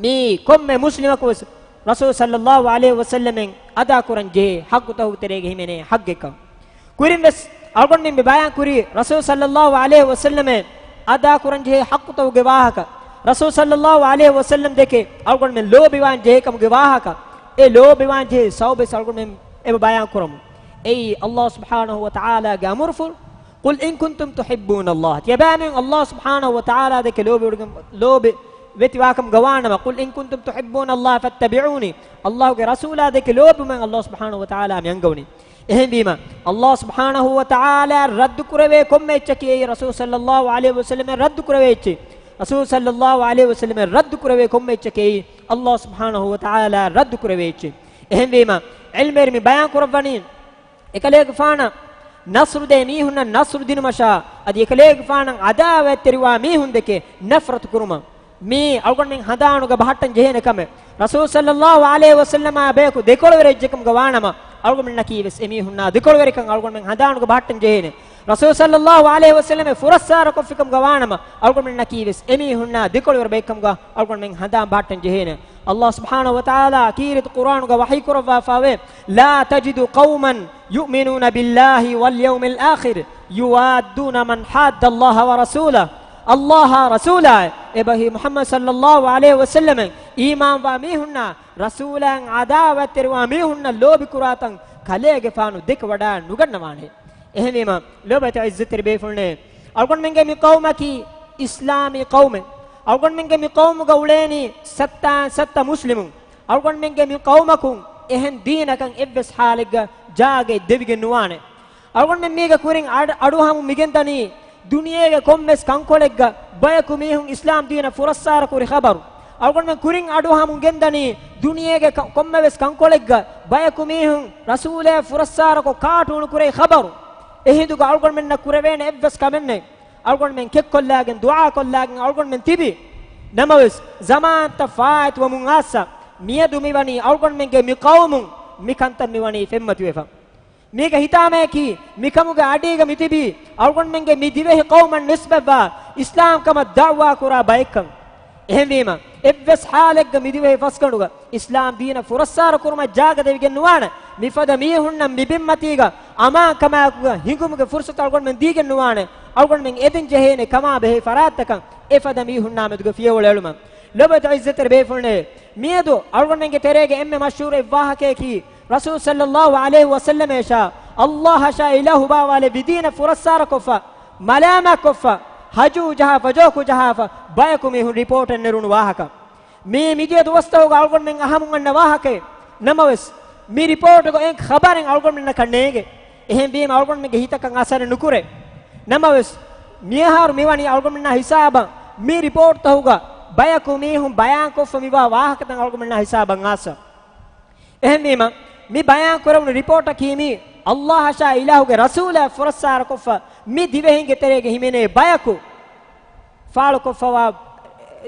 މީ ކޮންމެ މުސްލިމަކު ވެސް ރަސޫލު ޞައްލައްލާހު ޢަލައިހި ވަސައްލަމަށް އަދާކުރަން ޖެހޭ ޙައްޤުތަކުގެ ތެރޭގަ ހިމެނޭ ޙައްޤެއްކަން. ކުރިން ވެސް އަޅުގަނޑުމެން މި ބަޔާން ކުރީ، ރަސޫލު ޞައްލައްލާހު ޢަލައިހި ވަސައްލަމަށް އަދާކުރަން ޖެހޭ ޙައްޤުތަކުގެ ވާހަކަ، ރަސޫލު ޞައްލައްލާހު ޢަލައިހި ވަސައްލަމަ ދެކެ އަޅުގަނޑުމެން ލޯބިވާން ޖެހޭ ކަމުގެ ވާހަކަ، އެ ލޯބިވާން ޖެހޭ ސަބަބެއް އަޅުގަނޑުމެން އެބަ ބަޔާން ކުރަމު. އެއީ، ﷲ ސުބްޙާނަހު ވަތަޢާލާގެ އަމުރުފުޅު، "قل إن كنتم تحبون الله." ތިޔަބައިމީހުން ﷲ ސުބްޙާނަހު ވަތަޢާލާ ދެކެ ލޯބި ވެތިވާކަމުގަ ވާނަމަ، "قل إن كنتم تحبون الله فاتبعوني." ﷲގެ ރަސޫލާ ދެކެ ލޯބިވުމަށް ﷲ ސުބްޙާނަހު ވަތަޢާލާ މި އަންގަވަނީ. އެހެންވީމަ، ﷲ ސުބްޙާނަހު ވަތަޢާލާ ރައްދު ކުރެވޭ ކޮންމެ އެއްޗަކީ އެއީ ރަސޫލު ޞައްލައްލާހު ޢަލައިހި ވަސައްލަމަށް ރައްދު ކުރެވޭ އެއްޗެއް. ރަސޫލު ޞައްލައްލާހު ޢަލައިހި ވަސައްލަމަށް ރައްދު ކުރެވޭ ކޮންމެ އެއްޗަކީ އެއީ ﷲ ސުބްޙާނަހު ވަތަޢާލާ ރައްދު ކުރެވޭ އެއްޗެއް. އެހެންވީމަ، ޢިލްމުވެރިން މި ބަޔާން ކުރައްވަނީ، އެކަލޭގެފާނަށް ނަޞްރު ދޭ މީހުންނަށް ނަޞްރު ދިނުމަށާ، އަދި އެކަލޭގެފާނަށް ޢަދާވަތްތެރިވާ މީހުން ދެކެ ނަފްރަތު ކުރުމަށް. މީ އަޅުގަނޑުމެން ހަނދާނުގަ ބަހައްޓަން ޖެހޭނެ ކަމެއް. ރަސޫލު ޞައްލައްލާހު ޢަލައިހި ވަސައްލަމާ ބަޔަކު ދެކޮޅުވެރި އެއްޗެއް ކަމުގަ ވާނަމަ، އަޅުގަނޑުމެންނަކީ ވެސް އެމީހުންނާ ދެކޮޅުވެރިކަން އަޅުގަނޑުމެން ހަނދާނުގަ ބަހައްޓަން ޖެހޭނެ. ރަސޫލު ޞައްލައްލާހު ޢަލައިހި ވަސައްލަމަށް ފުރައްސާރަކޮށްފިކަމުގަ ވާނަމަ، އަޅުގަނޑުމެންނަކީ ވެސް އެމީހުންނާ ދެކޮޅުވެރި ބައެއް ކަމުގަ އަޅުގަނޑުމެން ހަނދާން ބަހައްޓަން ޖެހޭނެ. ﷲ ސުބްޙާނަހު ވަތަޢާލާ ކީރިތި ޤުރްއާނުގަ ވަޙީ ކުރައްވާފައިވޭ، "لا تجد قوما يؤمنون بالله واليوم الآخر يوادون من حاد الله ورسوله." ﷲ އާ ރަސޫލާއޭ، އެބަހީ މުޙައްމަދު ޞައްލައްލާހު ޢަލައިހި ވަސައްލަމަށް އީމާންވާ މީހުންނާ ރަސޫލާއަށް ޢަދާވަތްތެރިވާ މީހުންނަށް ލޯބިކުރާތަން ކަލޭގެފާނު ދެކެވަޑާ ނުގަންނަވާނެ. އެހެންވީމަ، ލޯބިވެތި ޢިއްޒަތްތެރި ބޭފުޅުންނޭ، އަޅުގަނޑުމެންގެ މި ޤައުމަކީ އިސްލާމީ ޤައުމެއް. އަޅުގަނޑުމެންގެ މި ޤައުމުގަ އުޅޭނީ ސައްތާއިން ސައްތަ މުސްލިމުން. އަޅުގަނޑުމެންގެ މި ޤައުމަކުން އެހެން ދީނަކަށް އެއްވެސް ޙާލެއްގަ ޖާގައެއް ދެވިގެން ނުވާނެ. އަޅުގަނޑުމެން މީގެ ކުރިން އަޑު، އަޑުއަހަމުން މިގެންދަނީ ދުނިޔޭގެ ކޮންމެސް ކަންކޮޅެއްގަ ބަޔަކު މީހުން އިސްލާމް ދީނަށް ފުރައްސާރަ ކުރި ޚަބަރު. އަޅުގަނޑުމެން ކުރިން އަޑުއަހަމުން ގެންދަނީ ދުނިޔޭގެ ކަ-، ކޮންމެވެސް ކަންކޮޅެއްގަ ބަޔަކު މީހުން ރަސޫލާއަށް ފުރައްސާރަކޮށް ކާޓޫނު ކުރެވި ޚަބަރު. އެހިނދުގަ އަޅުގަނޑުމެންނަށް ކުރެވޭނެ އެއްވެސް ކަމެއް ނެތް. އަޅުގަނޑުމެން ކެއްކޮށްލާގެން ދުޢާކޮށްލާގެން އަޅުގަނޑުމެން ތިބި. ނަމަވެސް، ޒަމާންތައް ފާއިތުވަމުން އާއްސަ، މިއަދު މިވަނީ އަޅުގަނޑުމެންގެ މި ޤައުމުން މި ކަންތައް މިވަނީ ފެންމަތިވެފަ. މީގެ ހިތާމަޔަކީ، މިކަމުގެ އަޑީގަ މިތިބީ އަޅުގަނޑުމެންގެ މި ދިވެހި ޤައުމަށް ނިސްބަތްވާ އިސްލާމްކަމަށް ދަޢުވާކުރާ ބައެއްކަން. އެހެންވީމަ، އެއްވެސް ޙާލެއްގަ މި ދިވެހި ފަސްގަނޑުގަ އިސްލާމް ދީނަށް ފުރައްސާރަ ކުރުމަށް ޖާގަ ދެވިގެން ނުވާނެ. މިފަދަ މީހުންނަށް މި ބިންމަތީގަ އަމާންކަމާއެކުގަ ހިނގުމުގެ ފުރުޞަތު އަޅުގަނޑުމެން ދީގެން ނުވާނެ. އަޅުގަނޑުމެން އެދެން ޖެހޭނެ ކަމާ ބެހޭ ފަރާތްތަކަށް އެފަދަ މީހުންނާ މެދުގަ ފިޔަވަޅު އެޅުމަށް. ލޯބިވެތި ޢިއްޒަތްތެރި ބޭފުޅުންނޭ، މިއަދު އަޅުގަނޑުމެންގެ ތެރޭގެ އެންމެ މަޝްހޫރު އެއް ވާހަކަޔަކީ، ރަސޫލު ޞައްލައްލާހު ޢަލައިހި ވަސައްލަމަށާ ﷲ އަށާ އިލާހު ބާވާލެއްވި ދީނަށް ފުރައްސާރަކޮށްފަ، މަލާމާތްކޮށްފަ، ހަޖޫ ޖަހާފަ، ޖޯކު ޖަހާފަ، ބަޔަކު މީހުން ރިޕޯޓެއް ނެރުނު ވާހަކަ. މީ މިދިޔަ ދުވަސްތަކުގަ އަޅުގަނޑުމެން އަހަމުން އަންނަ ވާހަކައެއް. ނަމަވެސް، މި ރިޕޯޓުގަ އެއް ޚަބަރެއް އަޅުގަނޑުމެންނަކަށް ނޭނގެ. އެހެންވީމަ އަޅުގަނޑުމެންގެ ހިތަކަށް އަސަރެއް ނުކުރޭ. ނަމަވެސް، މިއަހަރު މިވަނީ އަޅުގަނޑުމެންނާ ހިސާބަށް މި ރިޕޯޓްތަކުގަ ބަޔަކު މީހުން ބަޔާންކޮށްފަ މިވާ ވާހަކަތައް އަޅުގަނޑުމެންނާ ހިސާބަށް އާސަ. އެހެންވީމަ، މި ބަޔާން ކުރެވުނު ރިޕޯޓަކީ މީ ﷲ އަށާ އިލާހުގެ ރަސޫލާ ފުރައްސާރަކޮށްފަ މި ދިވެހިންގެ ތެރޭގަ ހިމެނޭ ބަޔަކު ފާޅުކޮށްފަވާ،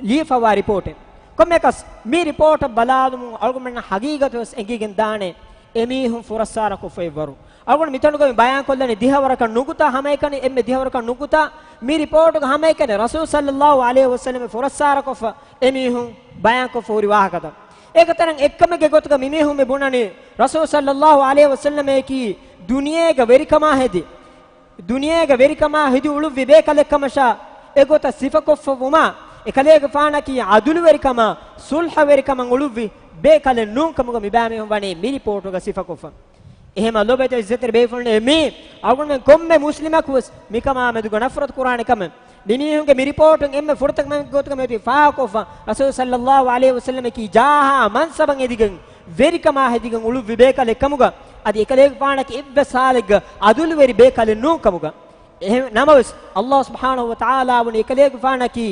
ލިޔެފަވާ ރިޕޯޓެއް. ކޮންމެއަކަސް މި ރިޕޯޓަށް ބަލާލުމުން އަޅުގަނޑުމެންނަށް ހަގީގަތު ވެސް އެނގިގެން ދާނެ އެމީހުން ފުރައްސާރަކޮށްފައިވަރު. އަޅުގަނޑު މިތަނުގަ މި ބަޔާންކޮށްލަނީ ދިހަވަރަކަށް ނުކުތާ ހަމައެކަނި، އެންމެ ދިހަވަރަކަށް ނުކުތާ މި ރިޕޯޓުގަ ހަމައެކަނި ރަސޫލު ޞައްލައްލާހު ޢަލައިހި ވަސައްލަމަ ފުރައްސާރަކޮށްފަ އެމީހުން ބަޔާންކޮށްފަ ހުރި ވާހަކަތައް. އޭގެ ތަނަށް އެއްކަމެއްގެ ގޮތުގަ މިމީހުން މި ބުނަނީ، ރަސޫލު ޞައްލައްލާހު ޢަލައިހި ވަސައްލަމައަކީ ދުނިޔޭގަ ވެރިކަމާ ހެދި، ދުނިޔޭގަ ވެރިކަމާ ހެދި އުޅުއްވި ބޭކަލެއްކަމަށާ، އެގޮތަށް ސިފަކޮށްފަ ވުމާ، އެކަލޭގެފާނަކީ ޢަދުލުވެރިކަމާ، ޞުލްޙަވެރިކަމަށް އުޅުއްވި ބޭކަލެއް ނޫންކަމުގަ މިބައިމީހުން ވަނީ މި ރިޕޯޓުގަ ސިފަކޮށްފަ. އެހެމަ ލޯބިވެތި ޢިއްޒަތްތެރި ބޭފުޅުންނޭ، މީ އަޅުގަނޑުމެން ކޮންމެ މުސްލިމަކުވެސް މިކަމާ މެދުގަ ނަފްރަތު ކުރާނެ ކަމެއް. މިމީހުންގެ މި ރިޕޯޓުން އެންމެ ފުރަތަމަ ގޮތުގަ މިއޮތީ ފާހަގަކޮށްފަ، ރަސޫލު ޞައްލައްލާހު ޢަލައިހި ވަސައްލަމަކީ ޖާހާ މަންސަބަށް އެދިގެން، ވެރިކަމާ ހެދިގެން އުޅުއްވި ބޭކަލެއް ކަމުގަ، އަދި އެކަލޭގެފާނަކީ އެއްވެސް ހާލެއްގަ ޢަދުލުވެރި ބޭކަލެއް ނޫން ކަމުގަ. އެހެން ނަމަވެސް، ﷲ ސުބްޙާނަހު ވަތަޢާލާ ވަނީ އެކަލޭގެފާނަކީ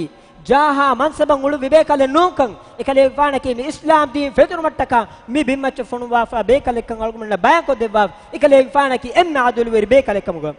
ޖާހާ މަންސަބަށް އުޅުއްވި ބޭކަލެއް ނޫންކަން، އެކަލޭގެފާނަކީ މި އިސްލާމް ދީން ފެތުރުމަށްޓަކާ މި ބިންމައްޗަށް ފޮނުއްވާފަ ބޭކަލެއްކަން އަޅުގަނޑުމެންނަށް ބަޔާންކޮށްދެއްވާ، އެކަލޭގެފާނަކީ އެންމެ ޢަދުލުވެރި ބޭކަލެއް ކަމުގަ.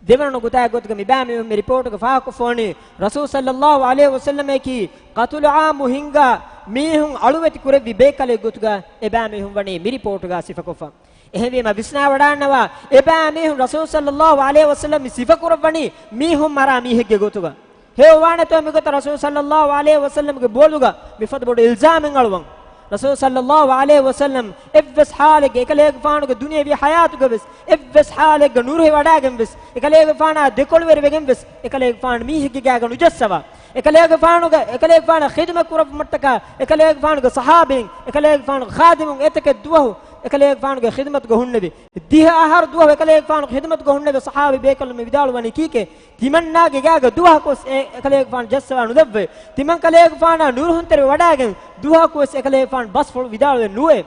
ދެވަނަ ނުކުތާގެ ގޮތުގަ މިބައިމީހުން މި ރިޕޯޓުގަ ފާހަގަކޮށްފަވަނީ، ރަސޫލު ޞައްލައްލާހު ޢަލައިހި ވަސައްލަމަކީ ޤަތުލު ޢާއްމު ހިންގާ މީހުން އަޅުވެތި ކުރެއްވި ބޭކަލެއް ގޮތުގަ އެބައިމީހުން ވަނީ މި ރިޕޯޓުގަ ސިފަކޮށްފަ. އެހެންވީމަ ވިސްނާވަޑާންނަވާ، އެބައިމީހުން ރަސޫލު ޞައްލައްލާހު ޢަލައިހި ވަސައްލަމަ މި ސިފަކުރައްވަނީ މީހުން މަރާ މީހެއްގެ ގޮތުގަ. ހެޔޮވާނެތޯ މިގޮތަށް ރަސޫލު ޞައްލައްލާހު ޢަލައިހި ވަސައްލަމަގެ ބޮލުގަ މިފަދަ ބޮޑު އިލްޒާމެއް އަޅުވަން؟ ރަސޫލު ޞައްލައްލާހު ޢަލައިހި ވަސައްލަމް އެއްވެސް ޙާލެއްގެ އެކަލޭގެފާނުގެ ދުނިޔެވީ ޙަޔާތުގަވެސް އެއްވެސް ޙާލެއްގަ ނުރުހިވަޑާގެންވެސް، އެކަލޭގެފާނާ ދެކޮޅުވެރިވެގެންވެސް، އެކަލޭގެފާނު މީހެއްގެ ގާގަ ނުޖައްސަވާ. އެކަލޭގެފާނުގެ، އެކަލޭގެފާނަށް ޚިދުމަތް ކުރައްވުމަށްޓަކާ، އެކަލޭގެފާނުގެ ޞަޙާބީން، އެކަލޭގެފާނުގެ ޚާދިމުން އެތަކެއް ދުވަހު އެކަލޭގެފާނުގެ ޚިދުމަތުގަ ހުންނެވި. ދިހަ އަހަރު ދުވަހު އެކަލޭގެފާނުގެ ޚިދުމަތުގަ ހުންނެވި ޞަޙާބީ ބޭކަލުން މި ވިދާޅުވަނީ ކީކޭ؟ ތިމަންނާގެ ގާގަ ދުވަހަކުވެސް އެ އެކަލޭގެފާނު ޖައްސަވާ ނުލައްވައި، ތިމަން ކަލޭގެފާނާ ނުރުހުންތެރިވެ ވަޑާގެން ދުވަހަކުވެސް އެކަލޭގެފާނު ބަސްފުޅު ވިދާޅުވެ ނުވޭ.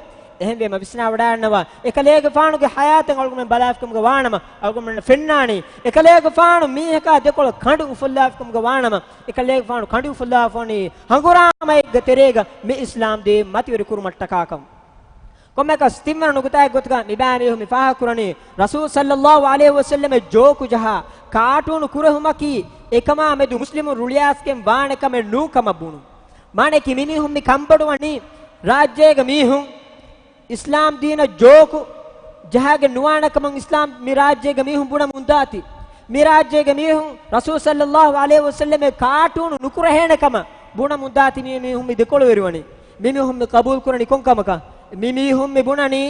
އެހެންވީމަ ވިސްނާ ވަޑާންނަވާ، އެކަލޭގެފާނުގެ ޙަޔާތެއް އަޅުގަނޑުމެން ބަލާފިކަމުގަ ވާނަމަ، އަޅުގަނޑުމެން ފެންނާނީ އެކަލޭގެފާނު މީހަކާ ދެކޮޅަށް ކަނޑު އުފުއްލާފިކަމުގަ ވާނަމަ، އެކަލޭގެފާނު ކަނޑު އުފުއްލާފަވަނީ ހަނގުރާމައެއްގެ ތެރޭގަ މި އިސްލާމް ދީން މަތިވެރި ކުރުމަށްޓަކާކަން. ކޮންމެއަކަސް ތިންވަނަ ނުކުތާއެއް ގޮތުގަ މިބައިމީހުން މި ފާހަގަކުރަނީ، ރަސޫލު ޞައްލައްލާހު ޢަލައިހި ވަސައްލަމަށް ޖޯކު ޖަހާ، ކާޓޫނު ކުރެހުމަކީ އެކަމާ މެދު މުސްލިމުން ރުޅިއައިސްގެން ވާނެ ކަމެއް ނޫން ކަމަށް ބުނުން. މާނައަކީ މިމީހުން މި ކަންބޮޑުވަނީ ރާއްޖޭގެ މީހުން އިސްލާމް ދީނަށް ޖޯކު ޖަހާގެން ނުވާނެ ކަމަށް އިސްލާމް މި ރާއްޖޭގެ މީހުން ބުނަމުންދާތީ. މި ރާއްޖޭގެ މީހުން ރަސޫލު ޞައްލައްލާހު ޢަލައިހި ވަސައްލަމަށް ކާޓޫނު ނުކުރެހޭނެ ކަމަށް ބުނަމުންދާތީ. މި މީހުން މި ދެކޮޅުވެރިވަނީ. މި މީހުން މި ޤަބޫލުކުރަނީ ކޮން ކަމަކަށް؟ މި މީހުން މި ބުނަނީ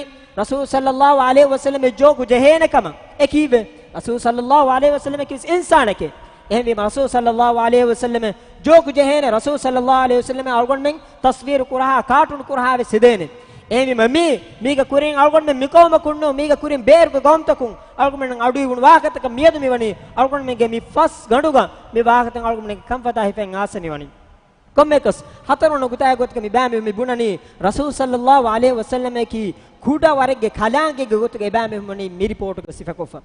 ރަސޫލު ޞައްލައްލާހު ޢަލައިހި ވަސައްލަމަށް ޖޯކު ޖެހޭނެ ކަމަށް. އެ ކީއްވެ؟ ރަސޫލު ޞައްލައްލާހު ޢަލައިހި ވަސައްލަމަކީ އިންސާނެކޭ. އެހެންވީމަ ރަސޫލު ޞައްލައްލާހު ޢަލައިހި ވަސައްލަމަށް ޖޯކު ޖެހޭނެ، ރަސޫލު ޞައްލައްލާހު ޢަލައިހި ވަސައްލަމަށް އަޅުގަނޑުމެން ތަޞްވީރު ކުރަހާ، ކާޓޫނު ކުރަހާ ވެސް ހެދޭނެ. އެހެންވީމަ މީ، މީގަ ކުރިން އަޅުގަނޑުމެން މި ޤައުމަކުން ނޫން، މީގަ ކުރިން ބޭރުގެ ޤައުމުތަކުން އަޅުގަނޑުމެން އަޑުއިވުނު ވާހަކަތަކަށް މިއަދު މިވަނީ. އަޅުގަނޑުމެންގެ މި ފަސް ގަނޑުގަ މި ވާހަކަތައް އަޅުގަނޑުމެންގެ ކަންފަތާ ހިފައިން އާސަނިވަނީ. ކޮންމެއަކަސް، ހަތަރު ނުކުތާގެ ގޮތުގަ މިބައިމީހުން މި ބުނަނީ، ރަސޫލު ޞައްލައްލާހު ޢަލައިހި ވަސައްލަމަކީ ކުޑަ ވަރެއްގެ ކަލާނގެއެއްގެ ގޮތުގަ އެބައިމީހުން ވަނީ މި ރިޕޯޓުގަ ސިފަކޮށްފަ.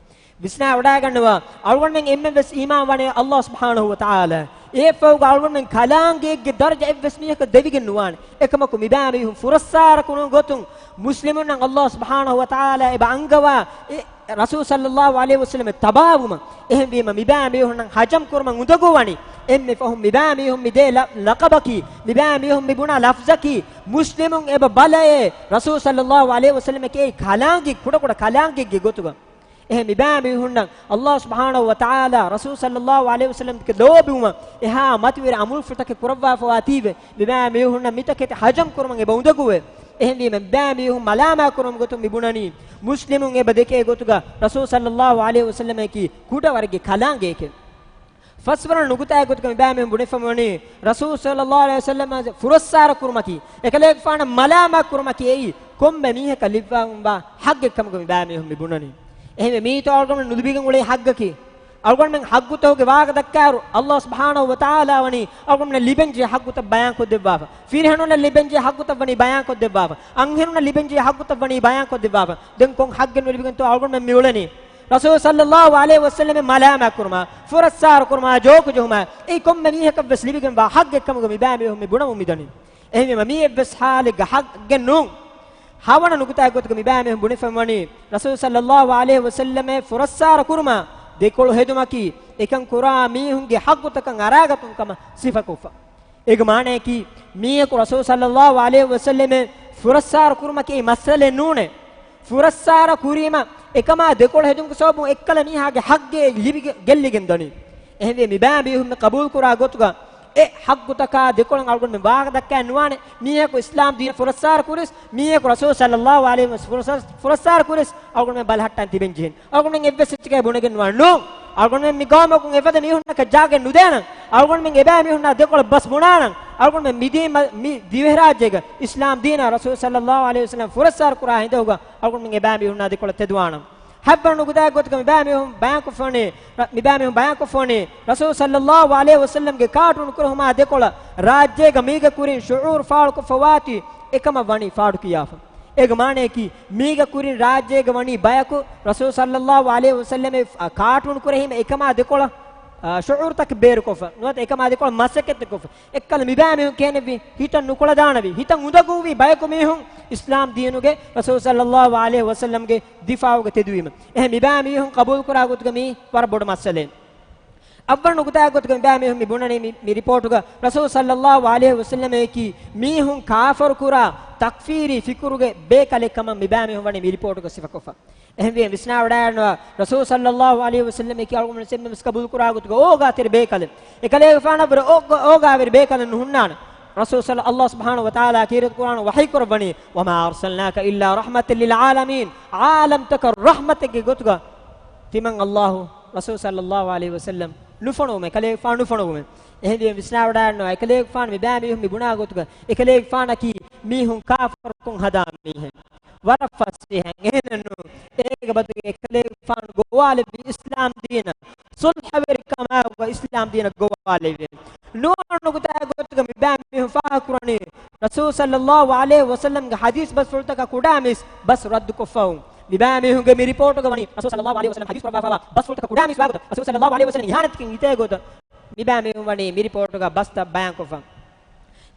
ވިސްނާ ވަޑާގަންނަވާ، އަޅުގަނޑުމެން އެންމެން ވެސް އީމާން ވަނީ ﷲ ސުބްޙާނަހޫ ވަތަޢާލާ. އެއަށްފަހުގަ އަޅުގަނޑުމެން ކަލާނގެއެއްގެ ދަރަޖަ އެއްވެސް މީހަކަށް ދެވިގެން ނުވާނެ. އެކަމަކު މިބައިމީހުން ފުރައްސާރަ ކުރުމުގެ ގޮތުން މުސްލިމުންނަށް ﷲ ސުބްޙާނަހޫ ވަތަޢާލާ އެބަ އަންގަވާ އެ ރަސޫލު ޞައްލައްލާހު ޢަލައިހި ވަސައްލަމަށް ތަބާވުމަށް. އެހެންވީމަ، މިބައިމީހުންނަށް ހަޖަމް ކުރުމަށް އުނދަގޫ ވަނީ. އެންމެ ފަހުން މިބައިމީހުން މި ދޭ ލަ-، ލަޤަބަކީ، މިބައިމީހުން މި ބުނާ ލަފްޒަކީ، މުސްލިމުން އެބަ ބަލައޭ، ރަސޫލު ޞައްލައްލާހު ޢަލައިހި ވަސައްލަމަކީ އެއީ ކަލާނގެ، ކުޑަކުޑަ ކަލާނގެއެއްގެ ގޮތުގަ. އެހެން މިބައިމީހުންނަށް ﷲ ސުބްޙާނަހޫ ވަތަޢާލާ ރަސޫލު ޞައްލައްލާހު ޢަލައިހި ވަސައްލަމަކަށް ލޯބިވުމަށް އެހާ މަތިވެރި ޢަމަލުފުޅުތަކެއް ކުރައްވާފަވާތީވެ، މިބައިމީހުންނަށް މިތަކެތި ހަޖަމް ކުރުމަށް އެބަ އުނދަގޫވޭ. އެހެންވީމަ، މިބައިމީހުން މަލާމާތް ކުރުމުގެ ގޮތުން މި ބުނަނީ، މުސްލިމުން އެބަ ދެކޭ ގޮތުގަ ރަސޫލު ޞައްލައްލާހު ޢަލައިހި ވަސައްލަމަކީ ކުޑަ ވަރެއްގެ ކަލާނގެއެކޭ. ފަސްވަނަ ނުކުތާއެއް ގޮތުގަ މިބައިމީހުން ބުނެފަ ވަނީ، ރަސޫލު ޞައްލައްލާހު ޢަލައިހި ވަސައްލަމަށް ފުރައްސާރަ ކުރުމަކީ، އެކަލޭގެފާނަށް މަލާމާތް ކުރުމަކީ އެއީ ކޮންމެ މީހަކަށް ލިބިފައިވާ ޙައްޤެއް ކަމުގަ މިބައިމީހުން މި ބުނަނީ. އެހެންވެ، މީތޯ އަޅުގަނޑުމެން ނުލިބިގެން އުޅޭ ޙައްޤަކީ. އަޅުގަނޑުމެން ޙައްޤުތަކުގެ ވާހަކަ ދައްކާއިރު، ﷲ ސުބްޙާނަހޫ ވަތަޢާލާ ވަނީ އަޅުގަނޑުމެންނަށް ލިބެންޖެހޭ ޙައްޤުތައް ބަޔާންކޮށްދެއްވާފަ. ފިރިހެނުންނަށް ލިބެންޖެހޭ ޙައްޤުތައް ވަނީ ބަޔާންކޮށްދެއްވާފަ. އަންހެނުންނަށް ލިބެންޖެހޭ ޙައްޤުތައް ވަނީ ބަޔާންކޮށްދެއްވާފަ. ދެން ކޮން ޙައްޤެއް ނުލިބިގެންތޯ އަޅުގަނޑުމެން މި އުޅެނީ؟ ރަސޫލު ޞައްލައްލާހު ޢަލައިހި ވަސައްލަމަށް މަލާމާތް ކުރުމާ، ފުރައްސާރަ ކުރުމާ، ޖޯކު ޖެހުމާ، އެއީ ކޮންމެ މީހަކަށްވެސް ލިބިގެންވާ ޙައްޤެއް ކަމުގަ މިބައިމީހުން މި ބުނަމުން މިދަނީ. އެހެންވީމަ، މީ އެއްވެސް ޙާލެއްގެ ޙައްޤެއް ނޫން. ހަވަނަ ނުކުތާއެއް ގޮތުގަ މިބައިމީހުން ބުނެފަ ވަނީ، ރަސޫލު ޞައްލައްލާހު ޢަލައިހި ވަސައްލަމަށް ފުރައްސާރަ ކުރުމާ، ދެކޮޅު ހެދުމަކީ، އެކަން ކުރާ މީހުންގެ ޙައްޤުތަކަށް އަރާގަތުން ކަމަށް ސިފަކޮށްފަ. އޭގެ މާނައަކީ، މީހަކު ރަސޫލު ޞައްލައްލާހު ޢަލައިހި ވަސައްލަމަށް ފުރައްސާރަ ކުރުމަކީ މައްސަލައެއް ނޫނޭ. ފުރައްސާރަ ކުރީމަ، އެކަމާ ދެކޮޅު ހެދުމުގެ ސަބަބުން އެއްކަލަ މީހާގެ ޙައްޤެއް ލިބިގެ-، ގެއްލިގެން ދަނީ. އެހެންވެ، މިބައިމީހުން މި ޤަބޫލުކުރާ ގޮތުގަ، އެ ޙައްޤުތަކާ ދެކޮޅަށް އަޅުގަނޑުމެން ވާހަކަ ދައްކައެއް ނުވާނެ. މީހަކު އިސްލާމް ދީނަށް ފުރައްސާރަ ކުރިސް، މީހަކު ރަސޫލު ޞައްލައްލާހު ޢަލައިހި ވަސައްލަމަށް ފުރައްސާ-، ފުރައްސާރަ ކުރިސް، އަޅުގަނޑުމެން ބަލަހައްޓަން ތިބެން ޖެހެން. އަޅުގަނޑުމެން އެއްވެސް އެއްޗެކޭ ބުނެގެން ނުވާނެ. ނޫން. އަޅުގަނޑުމެން މި ގައުމަކުން އެފަދަ މީހުންނަކަށް ޖާގައެއް ނުދޭނަން. އަޅުގަނޑުމެން އެބައިމީހުންނާ ދެކޮޅަށް ބަސް ބުނާނަން. އަޅުގަނޑުމެން މި ދީ-، މަ-، މި ދިވެހިރާއްޖޭގަ އިސްލާމް ދީނާ ރަސޫލު ޞައްލައްލާހު ޢަލައިހި ވަސައްލަމަށް ފުރައްސާރަ ކުރާ ހިނދުގަ އަޅުގަނޑުމެން އެބައިމީހުންނާ ދެކޮޅަށް ތެދުވާނަން. ހަތްވަނަ ނުކުތާއެއް ގޮތުގަ މިބައިމީހުން ބަޔާންކޮށްފަވަނީ، ރަ-، މިބައިމީހުން ބަޔާންކޮށްފަވަނީ، ރަސޫލު ޞައްލައްލާހު ޢަލައިހި ވަސައްލަމްގެ ކާޓޫނު ކުރެހުމާ ދެކޮޅަށް ރާއްޖޭގަ މީގެ ކުރިން ޝުޢޫރު ފާޅުކޮށްފަވާތީ އެކަމަށް ވަނީ ފާޑުކިޔާފަ. އޭގެ މާނައަކީ، މީގެ ކުރިން ރާއްޖޭގަ ވަނީ ބަޔަކު ރަސޫލު ޞައްލައްލާހު ޢަލައިހި ވަސައްލަމަށް ކާޓޫނު ކުރެހީމަ އެކަމާ ދެކޮޅަށް، އާ، ޝުޢޫރުތަކެއް ބޭރުކޮށްފަ. ނުވަތަ އެކަމާ ދެކޮޅަށް މަސައްކަތެއް ކޮށްފަ. އެއްކަލަ މިބައިމީހުން ކިޔަނިވި، ހިތަށް ނުކުޅަދާނަވި، ހިތަށް އުނދަގޫވި ބަޔަކު މީހުން އިސްލާމް ދީނުގެ ރަސޫލު ޞައްލައްލާހު ޢަލައިހި ވަސައްލަމްގެ ދިފާޢުގަ ތެދުވީމަ. އެހެން މިބައިމީހުން ޤަބޫލުކުރާ ގޮތުގަ މީ ވަރަށް ބޮޑު މައްސަލައެއް. އަށްވަނަ ނުކުތާއެއް ގޮތުގަ މިބައިމީހުން މި ބުނަނީ މި، މި ރިޕޯޓުގަ ރަސޫލު ޞައްލައްލާހު ޢަލައިހި ވަސައްލަމަކީ މީހުން ކާފަރުކުރާ ތަކްފީރީ ފިކުރުގެ ބޭކަލެއް ކަމަށް މިބައިމީހުން ވަނީ މި ރިޕޯޓުގަ ސިފަކޮށްފަ. އެހެންވެ ވިސްނާވަޑައިގަންނަވާ، ރަސޫލު ޞައްލައްލާހު ޢަލައިހި ވަސައްލަމަކީ އަޅުގަނޑު އެންމެން ވެސް ޤަބޫލުކުރާ ގޮތުގަ އޯގާތެރި ބޭކަލެއް. އެކަލޭގެފާނަށްވުރެ އޯ-، އޯގާވެރި ބޭކަލެއް ނުހުންނާނެ. ރަސޫލު ޞައްލަ-، ﷲ ސުބްޙާނަހޫ ވަތަޢާލާ ކީރިތި ޤުރްއާނު ވަޙީ ކުރައްވަނީ، "وما أرسلناك إلا رحمة للعالمين." ޢާލަމްތަކަށް ރަޙްމަތެއްގެ ގޮތުގަ ތިމަން ﷲ ރަސޫލު ޞައްލައްލާހު ޢަލައިހި ވަސައްލަމް ނުފޮނުވުމެއް، އެކަލޭގެފާނު ނުފޮނުވުމެއް. އެހެންވީމަ ވިސްނާވަޑައިގަންނަވާ، އެކަލޭގެފާނު މިބައިމީހުން މި ބުނާ ގޮތުގަ، އެކަލޭގެފާނަކީ މީހުން ކާފަރުކޮށް ހަދާ މީހެއް. ވަރަށް ފަސޭހައިން. އެހެނެއްނު، އޭގެ ބަދަލުގަ އެކަލޭގެފާނު ގޮވާލެއްވި އިސްލާމް ދީނަށް، ޞުލްޙަވެރިކަމާ އިސްލާމް ދީނަށް ގޮވާލެއްވި. ނުވަ ނުކުތާ ގޮތުގަ މިބައިމީހުން ފާހަގަކުރަނީ، ރަސޫލު ޞައްލައްލާހު ޢަލައިހި ވަސައްލަމްގެ ޙަދީޘް ބަސްފުޅުތަކަށް ކުޑަ މީސް ބަސް ރައްދުކޮށްފަ ވުން. މިބައިމީހުންގެ މި ރިޕޯޓުގަ ވަނީ، ރަސޫލު ޞައްލައްލާހު ޢަލައިހި ވަސައްލަމް ޙަދީޘް ކުރައްވާފައިވާ ބަސްފުޅުތަކަށް ކުޑަ މީސް ވާގޮތަށް، ރަސޫލު ޞައްލައްލާހު ޢަލައިހި ވަސައްލަމް އިހާނެތަކިން ހިތޭ ގޮތަށް މިބައިމީހުން ވަނީ މި ރިޕޯޓުގަ ބަސްތައް ބަޔާންކޮށްފަ.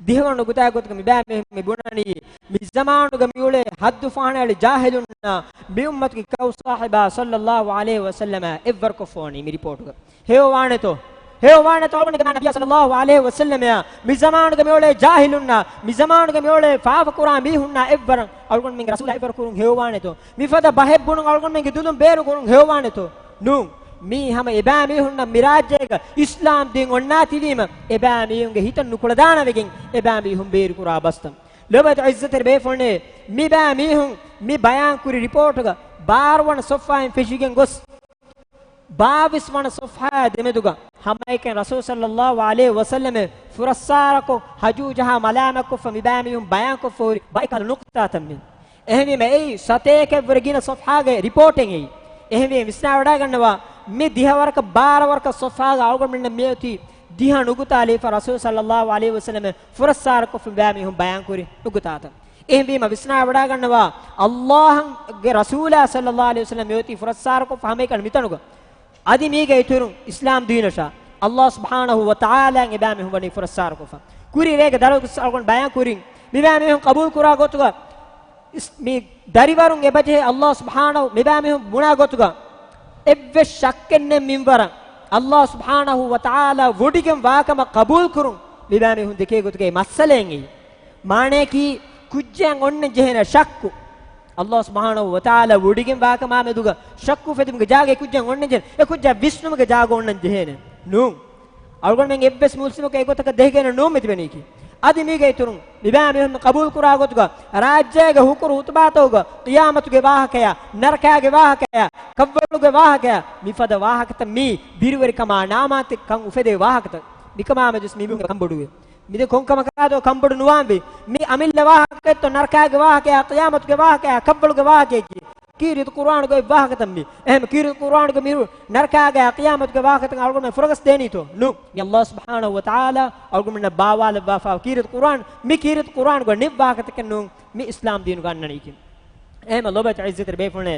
ދިހަވަނަ ނުކުތާ ގޮތުގަ މިބައިމީހުން މި ބުނަނީ، މި ޒަމާނުގަ މިއުޅޭ ހައްދު ފަހަނައެޅި ޖާހިލުންނާ މި އުއްމަތުގެ ކައު ޞާޙިބާ ޞައްލައްލާހު ޢަލައިހި ވަސައްލަމަށް އެއްވަރުކޮށްފަވަނީ މި ރިޕޯޓުގަ. ހެޔޮވާނެތޯ؟ ހެޔޮވާނެތޯ އަޅުގަނޑުގެ ނަބިއްޔާ ޞައްލައްލާހު ޢަލައިހި ވަސައްލަމައާ މި ޒަމާނުގަ މިއުޅޭ ޖާހިލުންނާ، މި ޒަމާނުގަ މިއުޅޭ ފާފަކުރާ މީހުންނާ އެއްވަރަށް އަޅުގަނޑުމެންގެ ރަސޫލާ އެއްވަރު ކުރުން ހެޔޮވާނެތޯ؟ މިފަދަ ބަހެއް ބުނުން އަޅުގަނޑުމެންގެ ދުލުން ބޭރުކުރުން ހެޔޮވާނެތޯ؟ ނޫން. މީ ހަމަ އެބައިމީހުންނަށް މި ރާއްޖޭގަ އިސްލާމް ދީން އޮންނާތީވީމަ، އެބައިމީހުންގެ ހިތަށް ނުކުޅަދާނަވެގެން އެބައިމީހުން ބޭރުކުރާ ބަސްތައް. ލޯބިވެތި ޢިއްޒަތްތެރި ބޭފުޅުންނޭ، މިބައިމީހުން މި ބަޔާންކުރި ރިޕޯޓުގަ ބާރަ ވަނަ ޞަފްޙާއިން ފެށިގެން ގޮސް، ބާވީސް ވަނަ ޞަފްޙާއާ ދެމެދުގަ ހަމައެކަނި ރަސޫލު ޞައްލައްލާހު ޢަލައިހި ވަސައްލަމަށް ފުރައްސާރަކޮށް، ހަޖޫ ޖަހާ މަލާމަތްކޮށްފަ މިބައިމީހުން ބަޔާންކޮށްފަ ހުރި ބައިކަލަ ނުކުތާތައް މި. އެހެންވީމަ އެއީ ސަތޭކައެއްވުރެ ގިނަ ޞަފްޙާގެ ރިޕޯޓެއް އެއީ. އެހެންވީމަ ވިސްނާވަޑައިގަންނަވާ، މި ދިހަ ވަރަކަށް ބާރަ ވަރަކަށް ޞަފްޙާގަ އަޅުގަނޑުމެންނަށް މިއޮތީ ދިހަ ނުކުތާ ލިޔެފަ ރަސޫލު ޞައްލައްލާހު ޢަލައިހި ވަސައްލަމަށް ފުރައްސާރަކޮށްފަ މިބައިމީހުން ބަޔާންކުރި ނުކުތާތައް. އެހެންވީމަ ވިސްނާވަޑައިގަންނަވާ، ﷲގެ ރަސޫލާ ޞައްލައްލާހު ޢަލައިހި ވަސައްލަމަ މިއޮތީ ފުރައްސާރަކޮށްފަ ހަމައެކަނި މިތަނުގަ. އަދި މީގެ އިތުރުން އިސްލާމް ދީނަށާ، ﷲ ސުބްޙާނަހޫ ވަތަޢާލާއަށް އެބައިމީހުން ވަނީ ފުރައްސާރަކޮށްފަ. ކުރި ރޭގެ ދަރަނިވެސް އަޅުގަނޑު ބަޔާން ކުރިން، މިބައިމީހުން ޤަބޫލު ކުރާ ގޮތުގަ، އިސް-، މި ދަރިވަރުން އެބަޖެހޭ ﷲ ސުބްޙާނަހޫ މިބައިމީހުން ބުނާ ގޮތުގަ، އެއްވެސް ޝައްކެއް ނެތް މިންވަރަށް ﷲ ސުބްޙާނަހޫ ވަތަޢާލާ ވޮޑިގެން ވާކަމަށް ޤަބޫލު ކުރުން މިބައިމީހުން ދެކޭ ގޮތުގައި މައްސަލައެއް އެއީ. މާނަޔަކީ ކުއްޖައަށް އޮންނަން ޖެހޭނެ ޝައްކު. ﷲ ސުބްޙާނަހޫ ވަތަޢާލާ ވޮޑިގެން ވާކަމާ މެދުގަ ޝައްކު އުފެދުމުގެ ޖާގައެއް ކުއްޖައަށް އޮންނަން ޖެހޭނެ. އެ ކުއްޖާ ވިސްނުމުގެ ޖާގަ އޮންނަން ޖެހޭނެ. ނޫން. އަޅުގަނޑުމެން އެއްވެސް މުސްލިމަކު އެގޮތަކަށް ދެހިގެން ނޫން މިތިބެނީކީ. އަދި މީގެ އިތުރުން މިބައިމީހުން ޤަބޫލު ކުރާ ގޮތުގަ ރާއްޖޭގެ ހުކުރު ހުތުބާތަކުގަ ޤިޔާމަތުގެ ވާހަކަޔާ، ނަރަކާގެ ވާހަކަޔާ، ކަށްވަޅުގެ ވާހަކަޔާ، މިފަދަ ވާހަކަތައް މީ ބިރުވެރިކަމާ ނާމާންތެއް ކަން އުފެދޭ ވާހަކަތައް. މިކަމާމެދުވެސް މީ މީހުންގެ ކަންބޮޑުވޭ. މިދެން ކޮންކަމަކާދޯ ކަންބޮޑު ނުވާންވީ؟ މި އަމިއްލަ ވާހަކައެއްތޯ ނަރަކާގެ ވާހަކަޔާ، ޤިޔާމަތުގެ ވާހަކަޔާ، ކަށްވަޅުގެ ވާހަކަޔަކީ؟ ކީރިތި ޤުރްއާނުގައި ވާހަކަތައް މި. އެހެން ކީރިތި ޤުރްއާނުގައި މި ނަރަކާގެ ޤިޔާމަތުގެ ވާހަކަތައް އަޅުގަނޑުމެން ފުރަގަސް ދޭނީތޯ؟ ނޫން. މި ﷲ ސުބްޙާނަހޫ ވަތަޢާލާ އަޅުގަނޑުމެންނަށް ބާވާލައްވާފާ ކީރިތި ޤުރްއާން، މި ކީރިތި ޤުރްއާނުގައި ނެތް ވާހަކަތަކެއް ނޫން. މި އިސްލާމް ދީނުގަ އަންނަނީކީ. އެހެންމަ ލޯބިވެތި ޢިއްޒަތްތެރި ބޭފުޅުންނޭ،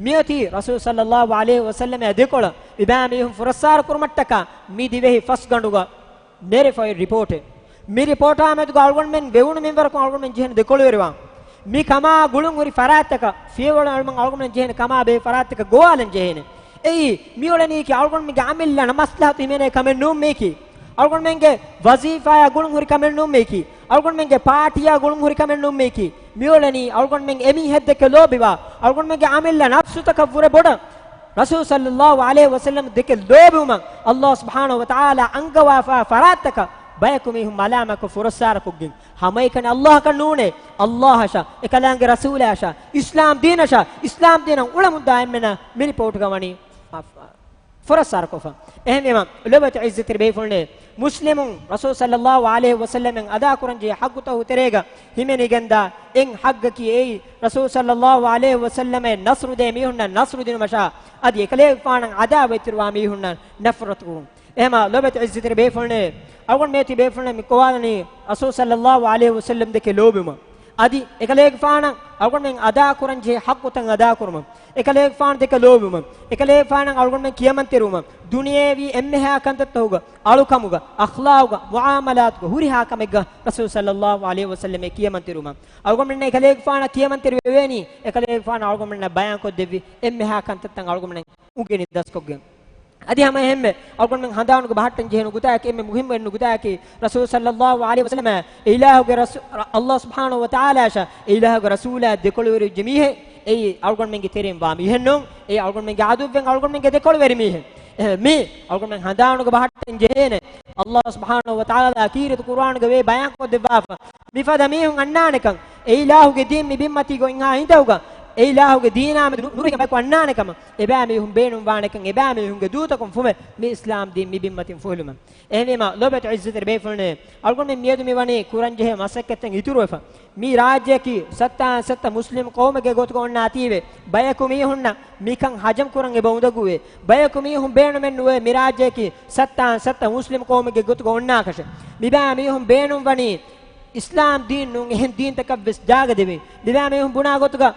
މިއޮތީ ރަސޫލު ޞައްލައްލާހު ޢަލައިހި ވަސައްލަމާ ދެކޮޅަށް މިބައިމީހުން ފުރައްސާރަ ކުރުމަށްޓަކާ މި ދިވެހި ފަސްގަނޑުގަ ނެރެފައި ރިޕޯޓެއް. މި ރިޕޯޓާ މެދުގަ އަޅުގަނޑުމެން ވެވުނު މިންވަރަކުން އަޅުގަނޑުމެން ޖެހޭނެ ދެކޮޅުވެރިވާން. މި ކަމާ ގުޅުން ހުރި ފަރާތްތަކަށް ފިޔަވަޅު އަޅުމަށް އަޅުގަނޑުމެން ޖެހޭނެ ކަމާ ބެހޭ ފަރާތްތަކަށް ގޮވާލަން ޖެހޭނެ. އެއީ، މިއުޅެނީކީ އަޅުގަނޑުމެންގެ އަމިއްލަ މަސްލަހަތު ހިމެނޭ ކަމެއް ނޫން މީކީ. އަޅުގަނޑުމެންގެ ވަޒީފާޔާ ގުޅުން ހުރި ކަމެއް ނޫން މީކީ. އަޅުގަނޑުމެންގެ ޕާޓީއާ ގުޅުން ހުރި ކަމެއް ނޫން މީކީ. މިއުޅެނީ އަޅުގަނޑުމެން އެމީހެއްދެކެ ލޯބިވާ، އަޅުގަނޑުމެންގެ އަމިއްލަ ނަފްސުތަކަށް ވުރެ ބޮޑަށް ރަސޫލު ޞައްލައްލާހު ޢަލައިހި ވަސައްލަމަ ދެކެ ލޯބިވުމަށް ﷲ ސުބްޙާނަހޫ ވަތަޢާލާ އަންގަވާފާ ފަރާތްތަކަށް ބަޔަކު މީހުން މަލާމާތްކޮށް ފުރައްސާރަކޮށްގެން، ހަމައެކަނި ﷲއަކަށް ނޫނޭ، ﷲއަށާ، އެކަލާނގެ ރަސޫލާއަށާ، އިސްލާމް ދީނަށާ، އިސްލާމް ދީނަށް އުޅެމުންދާ އެންމެނަށް މި ރިޕޯޓުގަ ވަނީ ފުރައްސާރަކޮށްފަ. އެހެންވީމަ، ލޮބުވެތި ޢިއްޒަތްތެރި ބޭފުޅުންނޭ، މުސްލިމުން ރަސޫލު ޞައްލައްލާހު ޢަލައިހި ވަސައްލަމައަށް އަދާކުރަންޖެހޭ ޙައްޤުތަކުގެ ތެރޭގަ ހިމެނިގެންދާ އެއް ޙައްޤަކީ އެއީ، ރަސޫލު ޞައްލައްލާހު ޢަލައިހި ވަސައްލަމައަށް ނަޞްރު ދޭ މީހުންނަށް ނަޞްރު ދިނުމަށާ، އަދި އެކަލޭގެފާނަށް ޢަދާވަތްތެރިވާ މީހުންނަށް ނަފްރަތު ކުރުން. އެހެމާ، ލޮބުވެތި ޢިއްޒަތްތެރި ބޭފުޅުންނޭ، އަޅުގަނޑު މޭތި ބޭފުޅުންނަށް މި ގޮވާލަނީ ރަސޫލު ޞައްލައްލާހު ޢަލައިހި ވަސައްލަމަ ދެކެ ލޯބިވުމަށް. އަދި އެކަލޭގެފާނަށް އަޅުގަނޑުމެން އަދާކުރަންޖެހޭ ޙައްޤުތައް އަދާކުރުމަށް، އެކަލޭގެފާނު ދެކެ ލޯބިވުމަށް، އެކަލޭގެފާނަށް އަޅުގަނޑުމެން ކިޔަމަންތެރިވުމަށް، ދުނިޔެވީ އެންމެހާ ކަންތައްތަކުގަ، އަޅުކަމުގަ، އަޚްލާޤުގަ، މުޢާމަލާތުގަ، ހުރިހާ ކަމެއްގަ ރަސޫލު ޞައްލައްލާހު ޢަލައިހި ވަސައްލަމަ ކިޔަމަންތެރިވުމަށް. އަޅުގަނޑުމެންނަށް އެކަލޭގެފާނަށް ކިޔަމަންތެރިވެވޭނީ، އެކަލޭގެފާނު އަޅުގަނޑުމެންނަށް ބަޔާންކޮށްދެއްވި އެންމެހާ ކަންތައްތައް އަޅުގަނޑުމެން އުނގެނި ދަސްކޮށްގެން. އަދި ހަމަ އެހެންމެ އަޅުގަނޑުމެން ހަނދާނުގަ ބަހައްޓަން ޖެހޭ ނުކުތާއަކީ، އެންމެ މުހިއްމު ނުކުތާއަކީ، ރަސޫލު ޞައްލައްލާހު ޢަލައިހި ވަސައްލަމަ އެ އިލާހުގެ ރަސޫ-، ރަ-، ﷲ ސުބްޙާނަހޫ ވަތަޢާލާއަށާ އެ އިލާހުގެ ރަސޫލާ ދެކޮޅުވެރިވެއްޖެ މީހެއް. އެއީ އަޅުގަނޑުމެންގެ ތެރެއިން ވާ މީހެއް ނޫން. އެއީ އަޅުގަނޑުމެންގެ ޢަދުއްވެއް، އަޅުގަނޑުމެންގެ ދެކޮޅުވެރި މީހެއް. މި އަޅުގަނޑުމެން ހަނދާނުގަ ބަހައްޓަން ޖެހޭނެ. ﷲ ސުބްޙާނަހޫ ވަތަޢާލާ ކީރިތި ޤުރުއާނުގަ ވޭ ބަޔާންކޮށްދެއްވާފަ. މިފަދަ މީހުން އަންނާނެކަން، އެ އިލާހުގެ ދީން މި ބިންމަތީގަ އޮތްހާ ހިނދަކުގަ، އެ އިލާހުގެ ދީނާ މެދު ނު-، ނުރުހިގެން ބަޔަކު އަންނާނެ ކަމަށް، އެބައިމީހުން ބޭނުންވާނެކަން، އެބައިމީހުންގެ ދޫތަކުން ފުމެ މި އިސްލާމް ދީން މި ބިންމަތިން ފުހެލުމަށް. އެހެންވީމަ، ލޯބިވެތި ޢިއްޒަތްތެރި ބޭފުޅުންނޭ، އަޅުގަނޑުމެން މިއަދު މި ވަނީ ކުރަންޖެހޭ މަސައްކަތްތައް އިތުރުވެފަ. މި ރާއްޖެއަކީ ސައްތާ ސައްތަ މުސްލިމް ޤައުމެއްގެ ގޮތުގަ އޮންނާތީވެ، ބަޔަކު މީހުންނަށް މިކަން ހަޖަމް ކުރަން އެބަ އުނދަގޫވޭ. ބަޔަކު މީހުން ބޭނުމެއް ނުވޭ މި ރާއްޖެއަކީ ސައްތާ ސައްތަ މުސްލިމް ޤައުމެއްގެ ގޮތުގަ އޮންނާކަށެއް. މިބައި މީހުން ބޭނުން ވަނީ އިސްލާމް ދީން ނޫން އެހެން ދީންތަކަށްވެސް ޖާގަ ދެވޭ. މިބައި މީހުން ބުނާ ގޮތުގަ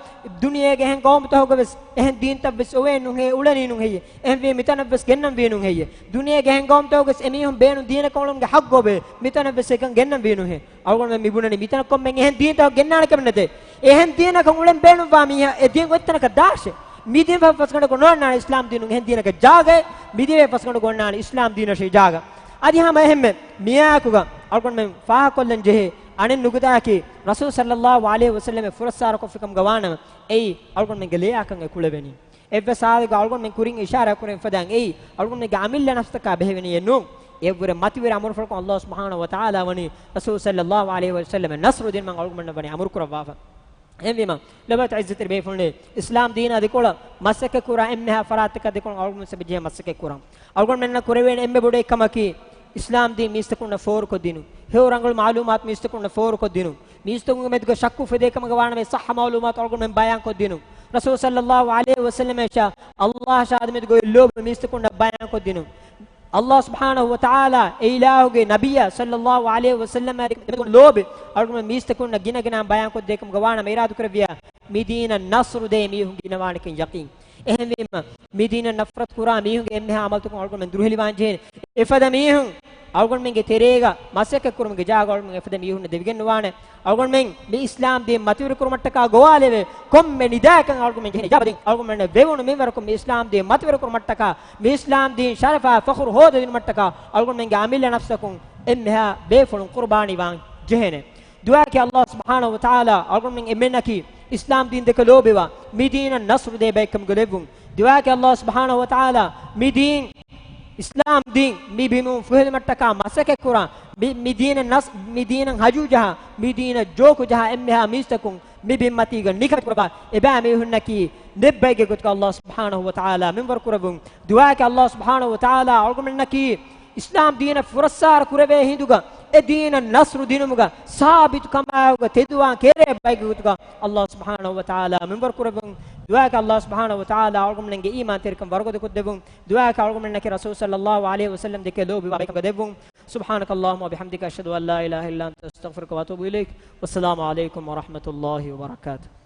ދުނިޔޭގެ އެހެން ޤައުމުތަކުގަވެސް އެހެން ދީންތައްވެސް އޮވޭ ނޫން ހެއްޔޭ، އުޅެނީ ނޫން ހެއްޔޭ، އެހެންވީ މިތަނަށްވެސް ގެންނަން ވީ ނޫން ހެއްޔޭ. ދުނިޔޭގެ އެހެން ޤައުމުތަކުގަސް އެމީހުން ބޭނުން ދީނަކަށް އުޅުމުގެ ޙައްޤު އޮވޭ، މިތަނަށްވެސް އެކަން ގެންނަން ވީ ނޫން ހެއްޔޭ. އަޅުގަނޑުމެން މި ބުނަނީ މިތަނަށް ކޮންމެ އެހެން ދީންތަކަށް ގެންނާނެ ކަމެއް ނެތޭ. އެހެން ދީނަކަށް އުޅެން ބޭނުންވާ މީހާ އެ ދީން އޮތްތަނަކަށް ދާށޭ. މި ދީން ފަސްގަނޑަކު ނޯންނާނެ އިސްލާމް ދީނުން އެހެން ދީނަކަށް ޖާގައެއް، މި ދިވެހި ފަސްގަނޑަކު އޮންނާނެ އިސްލާމް ދީނަށޭ ޖާގަ. އަދި ހަމަ އެހެންމެ މިއާއެކުގަ އަޅުގަނޑުމެން ފާހަގަކޮށްލަން ޖެހޭ އަނެއް ނުކުތާއަކީ، ރަސޫލު ޞައްލައްލާހު ޢަލައިހި ވަސައްލަމަ ފުރައްސާރަކޮށްފިކަމުގަ ވާނަމަ، އެއީ އަޅުގަނޑުމެންގެ ލެޔާކަން އެ ކުޅެވެނީ. އެއްވެސް ހާލެއްގަ އަޅުގަނޑުމެން ކުރިން އިޝާރާ ކުރެވެން ފަދައިން އެއީ އަޅުގަނޑުމެންގެ އަމިއްލަ ނަފްސަކާ ބެހެވެނީއެއް ނޫން. އެއަށްވުރެ މަތިވެރި އަމުރުފުޅަކުން ﷲ ސުބްޙާނަހޫ ވަތަޢާލާ ވަނީ ރަސޫލު ޞައްލައްލާހު ޢަލައިހި ވަސައްލަމަށް ނަޞްރު ދިނުމަށް އަޅުގަނޑުމެންނަށް ވަނީ އަމުރު ކުރައްވާފަ. އެހެންވީމަ، ލޮބުވެތި ޢިއްޒަތްތެރި ބޭފުޅުންނޭ، އިސްލާމް ދީނާ ދެކޮޅަށް މަސައްކަތްކުރާ އެންމެހާ ފަރާތްތަކާ ދެކޮޅުން އަޅުގަނޑުމެން ސަބިޖެހޭ މަސައްކަތްކުރަން. އަޅުގަނޑުމެންނަށް ކުރެވޭނެ އެންމެ ބޮޑު އެއްކަމަކީ، އިސްލާމް ދީން މީސްތަކުންނަށް ފޯރުކޮށްދިނުން. ހެޔޮ ރަނގަޅު މަޢުލޫމާތު މީސްތަކުންނަށް ފޯރުކޮށްދިނުން. މީސްތަކުންގެ މެދުގަ ޝައްކު އުފެދޭ ކަމުގަ ވާނަމަ ޞައްޙަ މަޢުލޫމާތު އަޅުގަނޑުމެން ބަޔާންކޮށްދިނުން. ރަސޫލު ޞައްލައްލާހު ޢަލައިހި ވަސައްލަމަށާ ﷲ ޝާދު މެދުގައި ލޯބި މީސްތަކުންނަށް ބަޔާންކޮށްދިނުން. ﷲ ސުބްޙާނަހޫ ވަތަޢާލާ އެ އިލާހުގެ ނަބިއްޔާ ޞައްލައްލާހު ޢަލައިހި ވަސައްލަމަށް ލޯބި އަޅުގަނޑު މީސްތަކުންނަށް ގިނަ ގިނަ ބަޔާންކޮށްދޭ ކަމުގަ ވާނަމަ އިރާދަކުރެއްވިޔާ، މި ދީނަށް ނަޞްރު ދޭ މީހުން ގިނަވާނެކަން ޔަޤީން. އެހެންވީމަ، މި ދީނަށް ނަފްރަތު ކުރާ މީހުންގެ އެންމެހާ އަމަލުތަކުން އަޅުގަނޑުމެން ދުރުހެލިވާން ޖެހޭނެ. އެފަދަ މީހުން އަޅުގަނޑުމެންގެ ތެރޭގަ މަސައްކަތްކުރުމުގެ ޖާގަ އަޅުގަނޑުމެން އެފަދަ މީހުންނަށް ދެވިގެން ނުވާނެ. އަޅުގަނޑުމެން މި އިސްލާމް ދީން މަތިވެރިކުރުމަށްޓަކާ ގޮވާލެވޭ ކޮންމެ ނިދާއަކަށް އަޅުގަނޑުމެން ޖެހޭނެ އިޖާބަ ދިން. އަޅުގަނޑުމެންނަށް ވެވުނު މިންވަރަކުން މި އިސްލާމް ދީން މަތިވެރިކުރުމަށްޓަކާ، މި އިސްލާމް ދީން ޝަރަފާ ފަޚުރު ހޯދަދިނުމަށްޓަކާ އަޅުގަނޑުމެންގެ އަމިއްލަ ނަފްސަކުން އެންމެހާ ބޭފުޅުން ޤުރުބާނީ ވާން ޖެހޭނެ. ދުޢާއަކީ ﷲ ސުބްޙާނަހޫ ވަތަޢާލާ އަޅުގަނޑުމެން އެންމެންނަކީ އިސްލާމް ދީން ދެކެ ލޯބިވާ، މި ދީނަށް ނަޞްރު ދޭ ބައެއްކަމުގަ ލެއްވުން. ދުޢާއަކީ ﷲ ސުބްޙާނަހޫ ވަތަޢާލާ މި ދީން، އިސްލާމް ދީން މި ބިމުން ފުހެލުމަށްޓަކާ މަސައްކަތްކުރާ، މި، މި ދީނަށް ނަޞް-، މި ދީނަށް ހަޖޫ ޖަހާ، މި ދީނަށް ޖޯކު ޖަހާ އެންމެހާ މީސްތަކުން މި ބިންމަތީގަ ނިކަމެތިކުރައްވާ އެބައިމީހުންނަކީ ނެއްބައެއްގެ ގޮތުގަ ﷲ ސުބްޙާނަހޫ ވަތަޢާލާ މިންވަރު ކުރެއްވުން. ދުޢާއަކީ ﷲ ސުބްޙާނަހޫ ވަތަޢާލާ އަޅުގަނޑުމެންނަކީ އިސްލާމް ދީނަށް ފުރައްސާރަ ކުރެވޭ ހިނދުގަ، އެ ދީނަށް ނަޞްރު ދިނުމުގަ ސާބިތު ކަމާއެކުގަ ތެދުވާން ކެރޭ ބައެއްގެ ގޮތުގަ ﷲ ސުބްޙާނަހޫ ވަތަޢާލާ މިންވަރު ކުރެއްވުން. ދުޢާއަކީ ﷲ ސުބްޙާނަހޫ ވަތަޢާލާ އަޅުގަނޑުމެންގެ އީމާންތެރިކަން ވަރުގަދަ ކޮށްދެއްވުން. ދުޢާއަކީ އަޅުގަނޑުމެންނަކީ ރަސޫލު ޞައްލައްލާހު ޢަލައިހި ވަސައްލަމް ދެކެ ލޯބިވާ ބައެއްކަމުގަ ލެއްވުން. سبحانك اللهم وبحمدك، أشهد أن لا إله إلا أنت، أستغفرك وأتوب إليك. والسلام عليكم ورحمة الله وبركاته.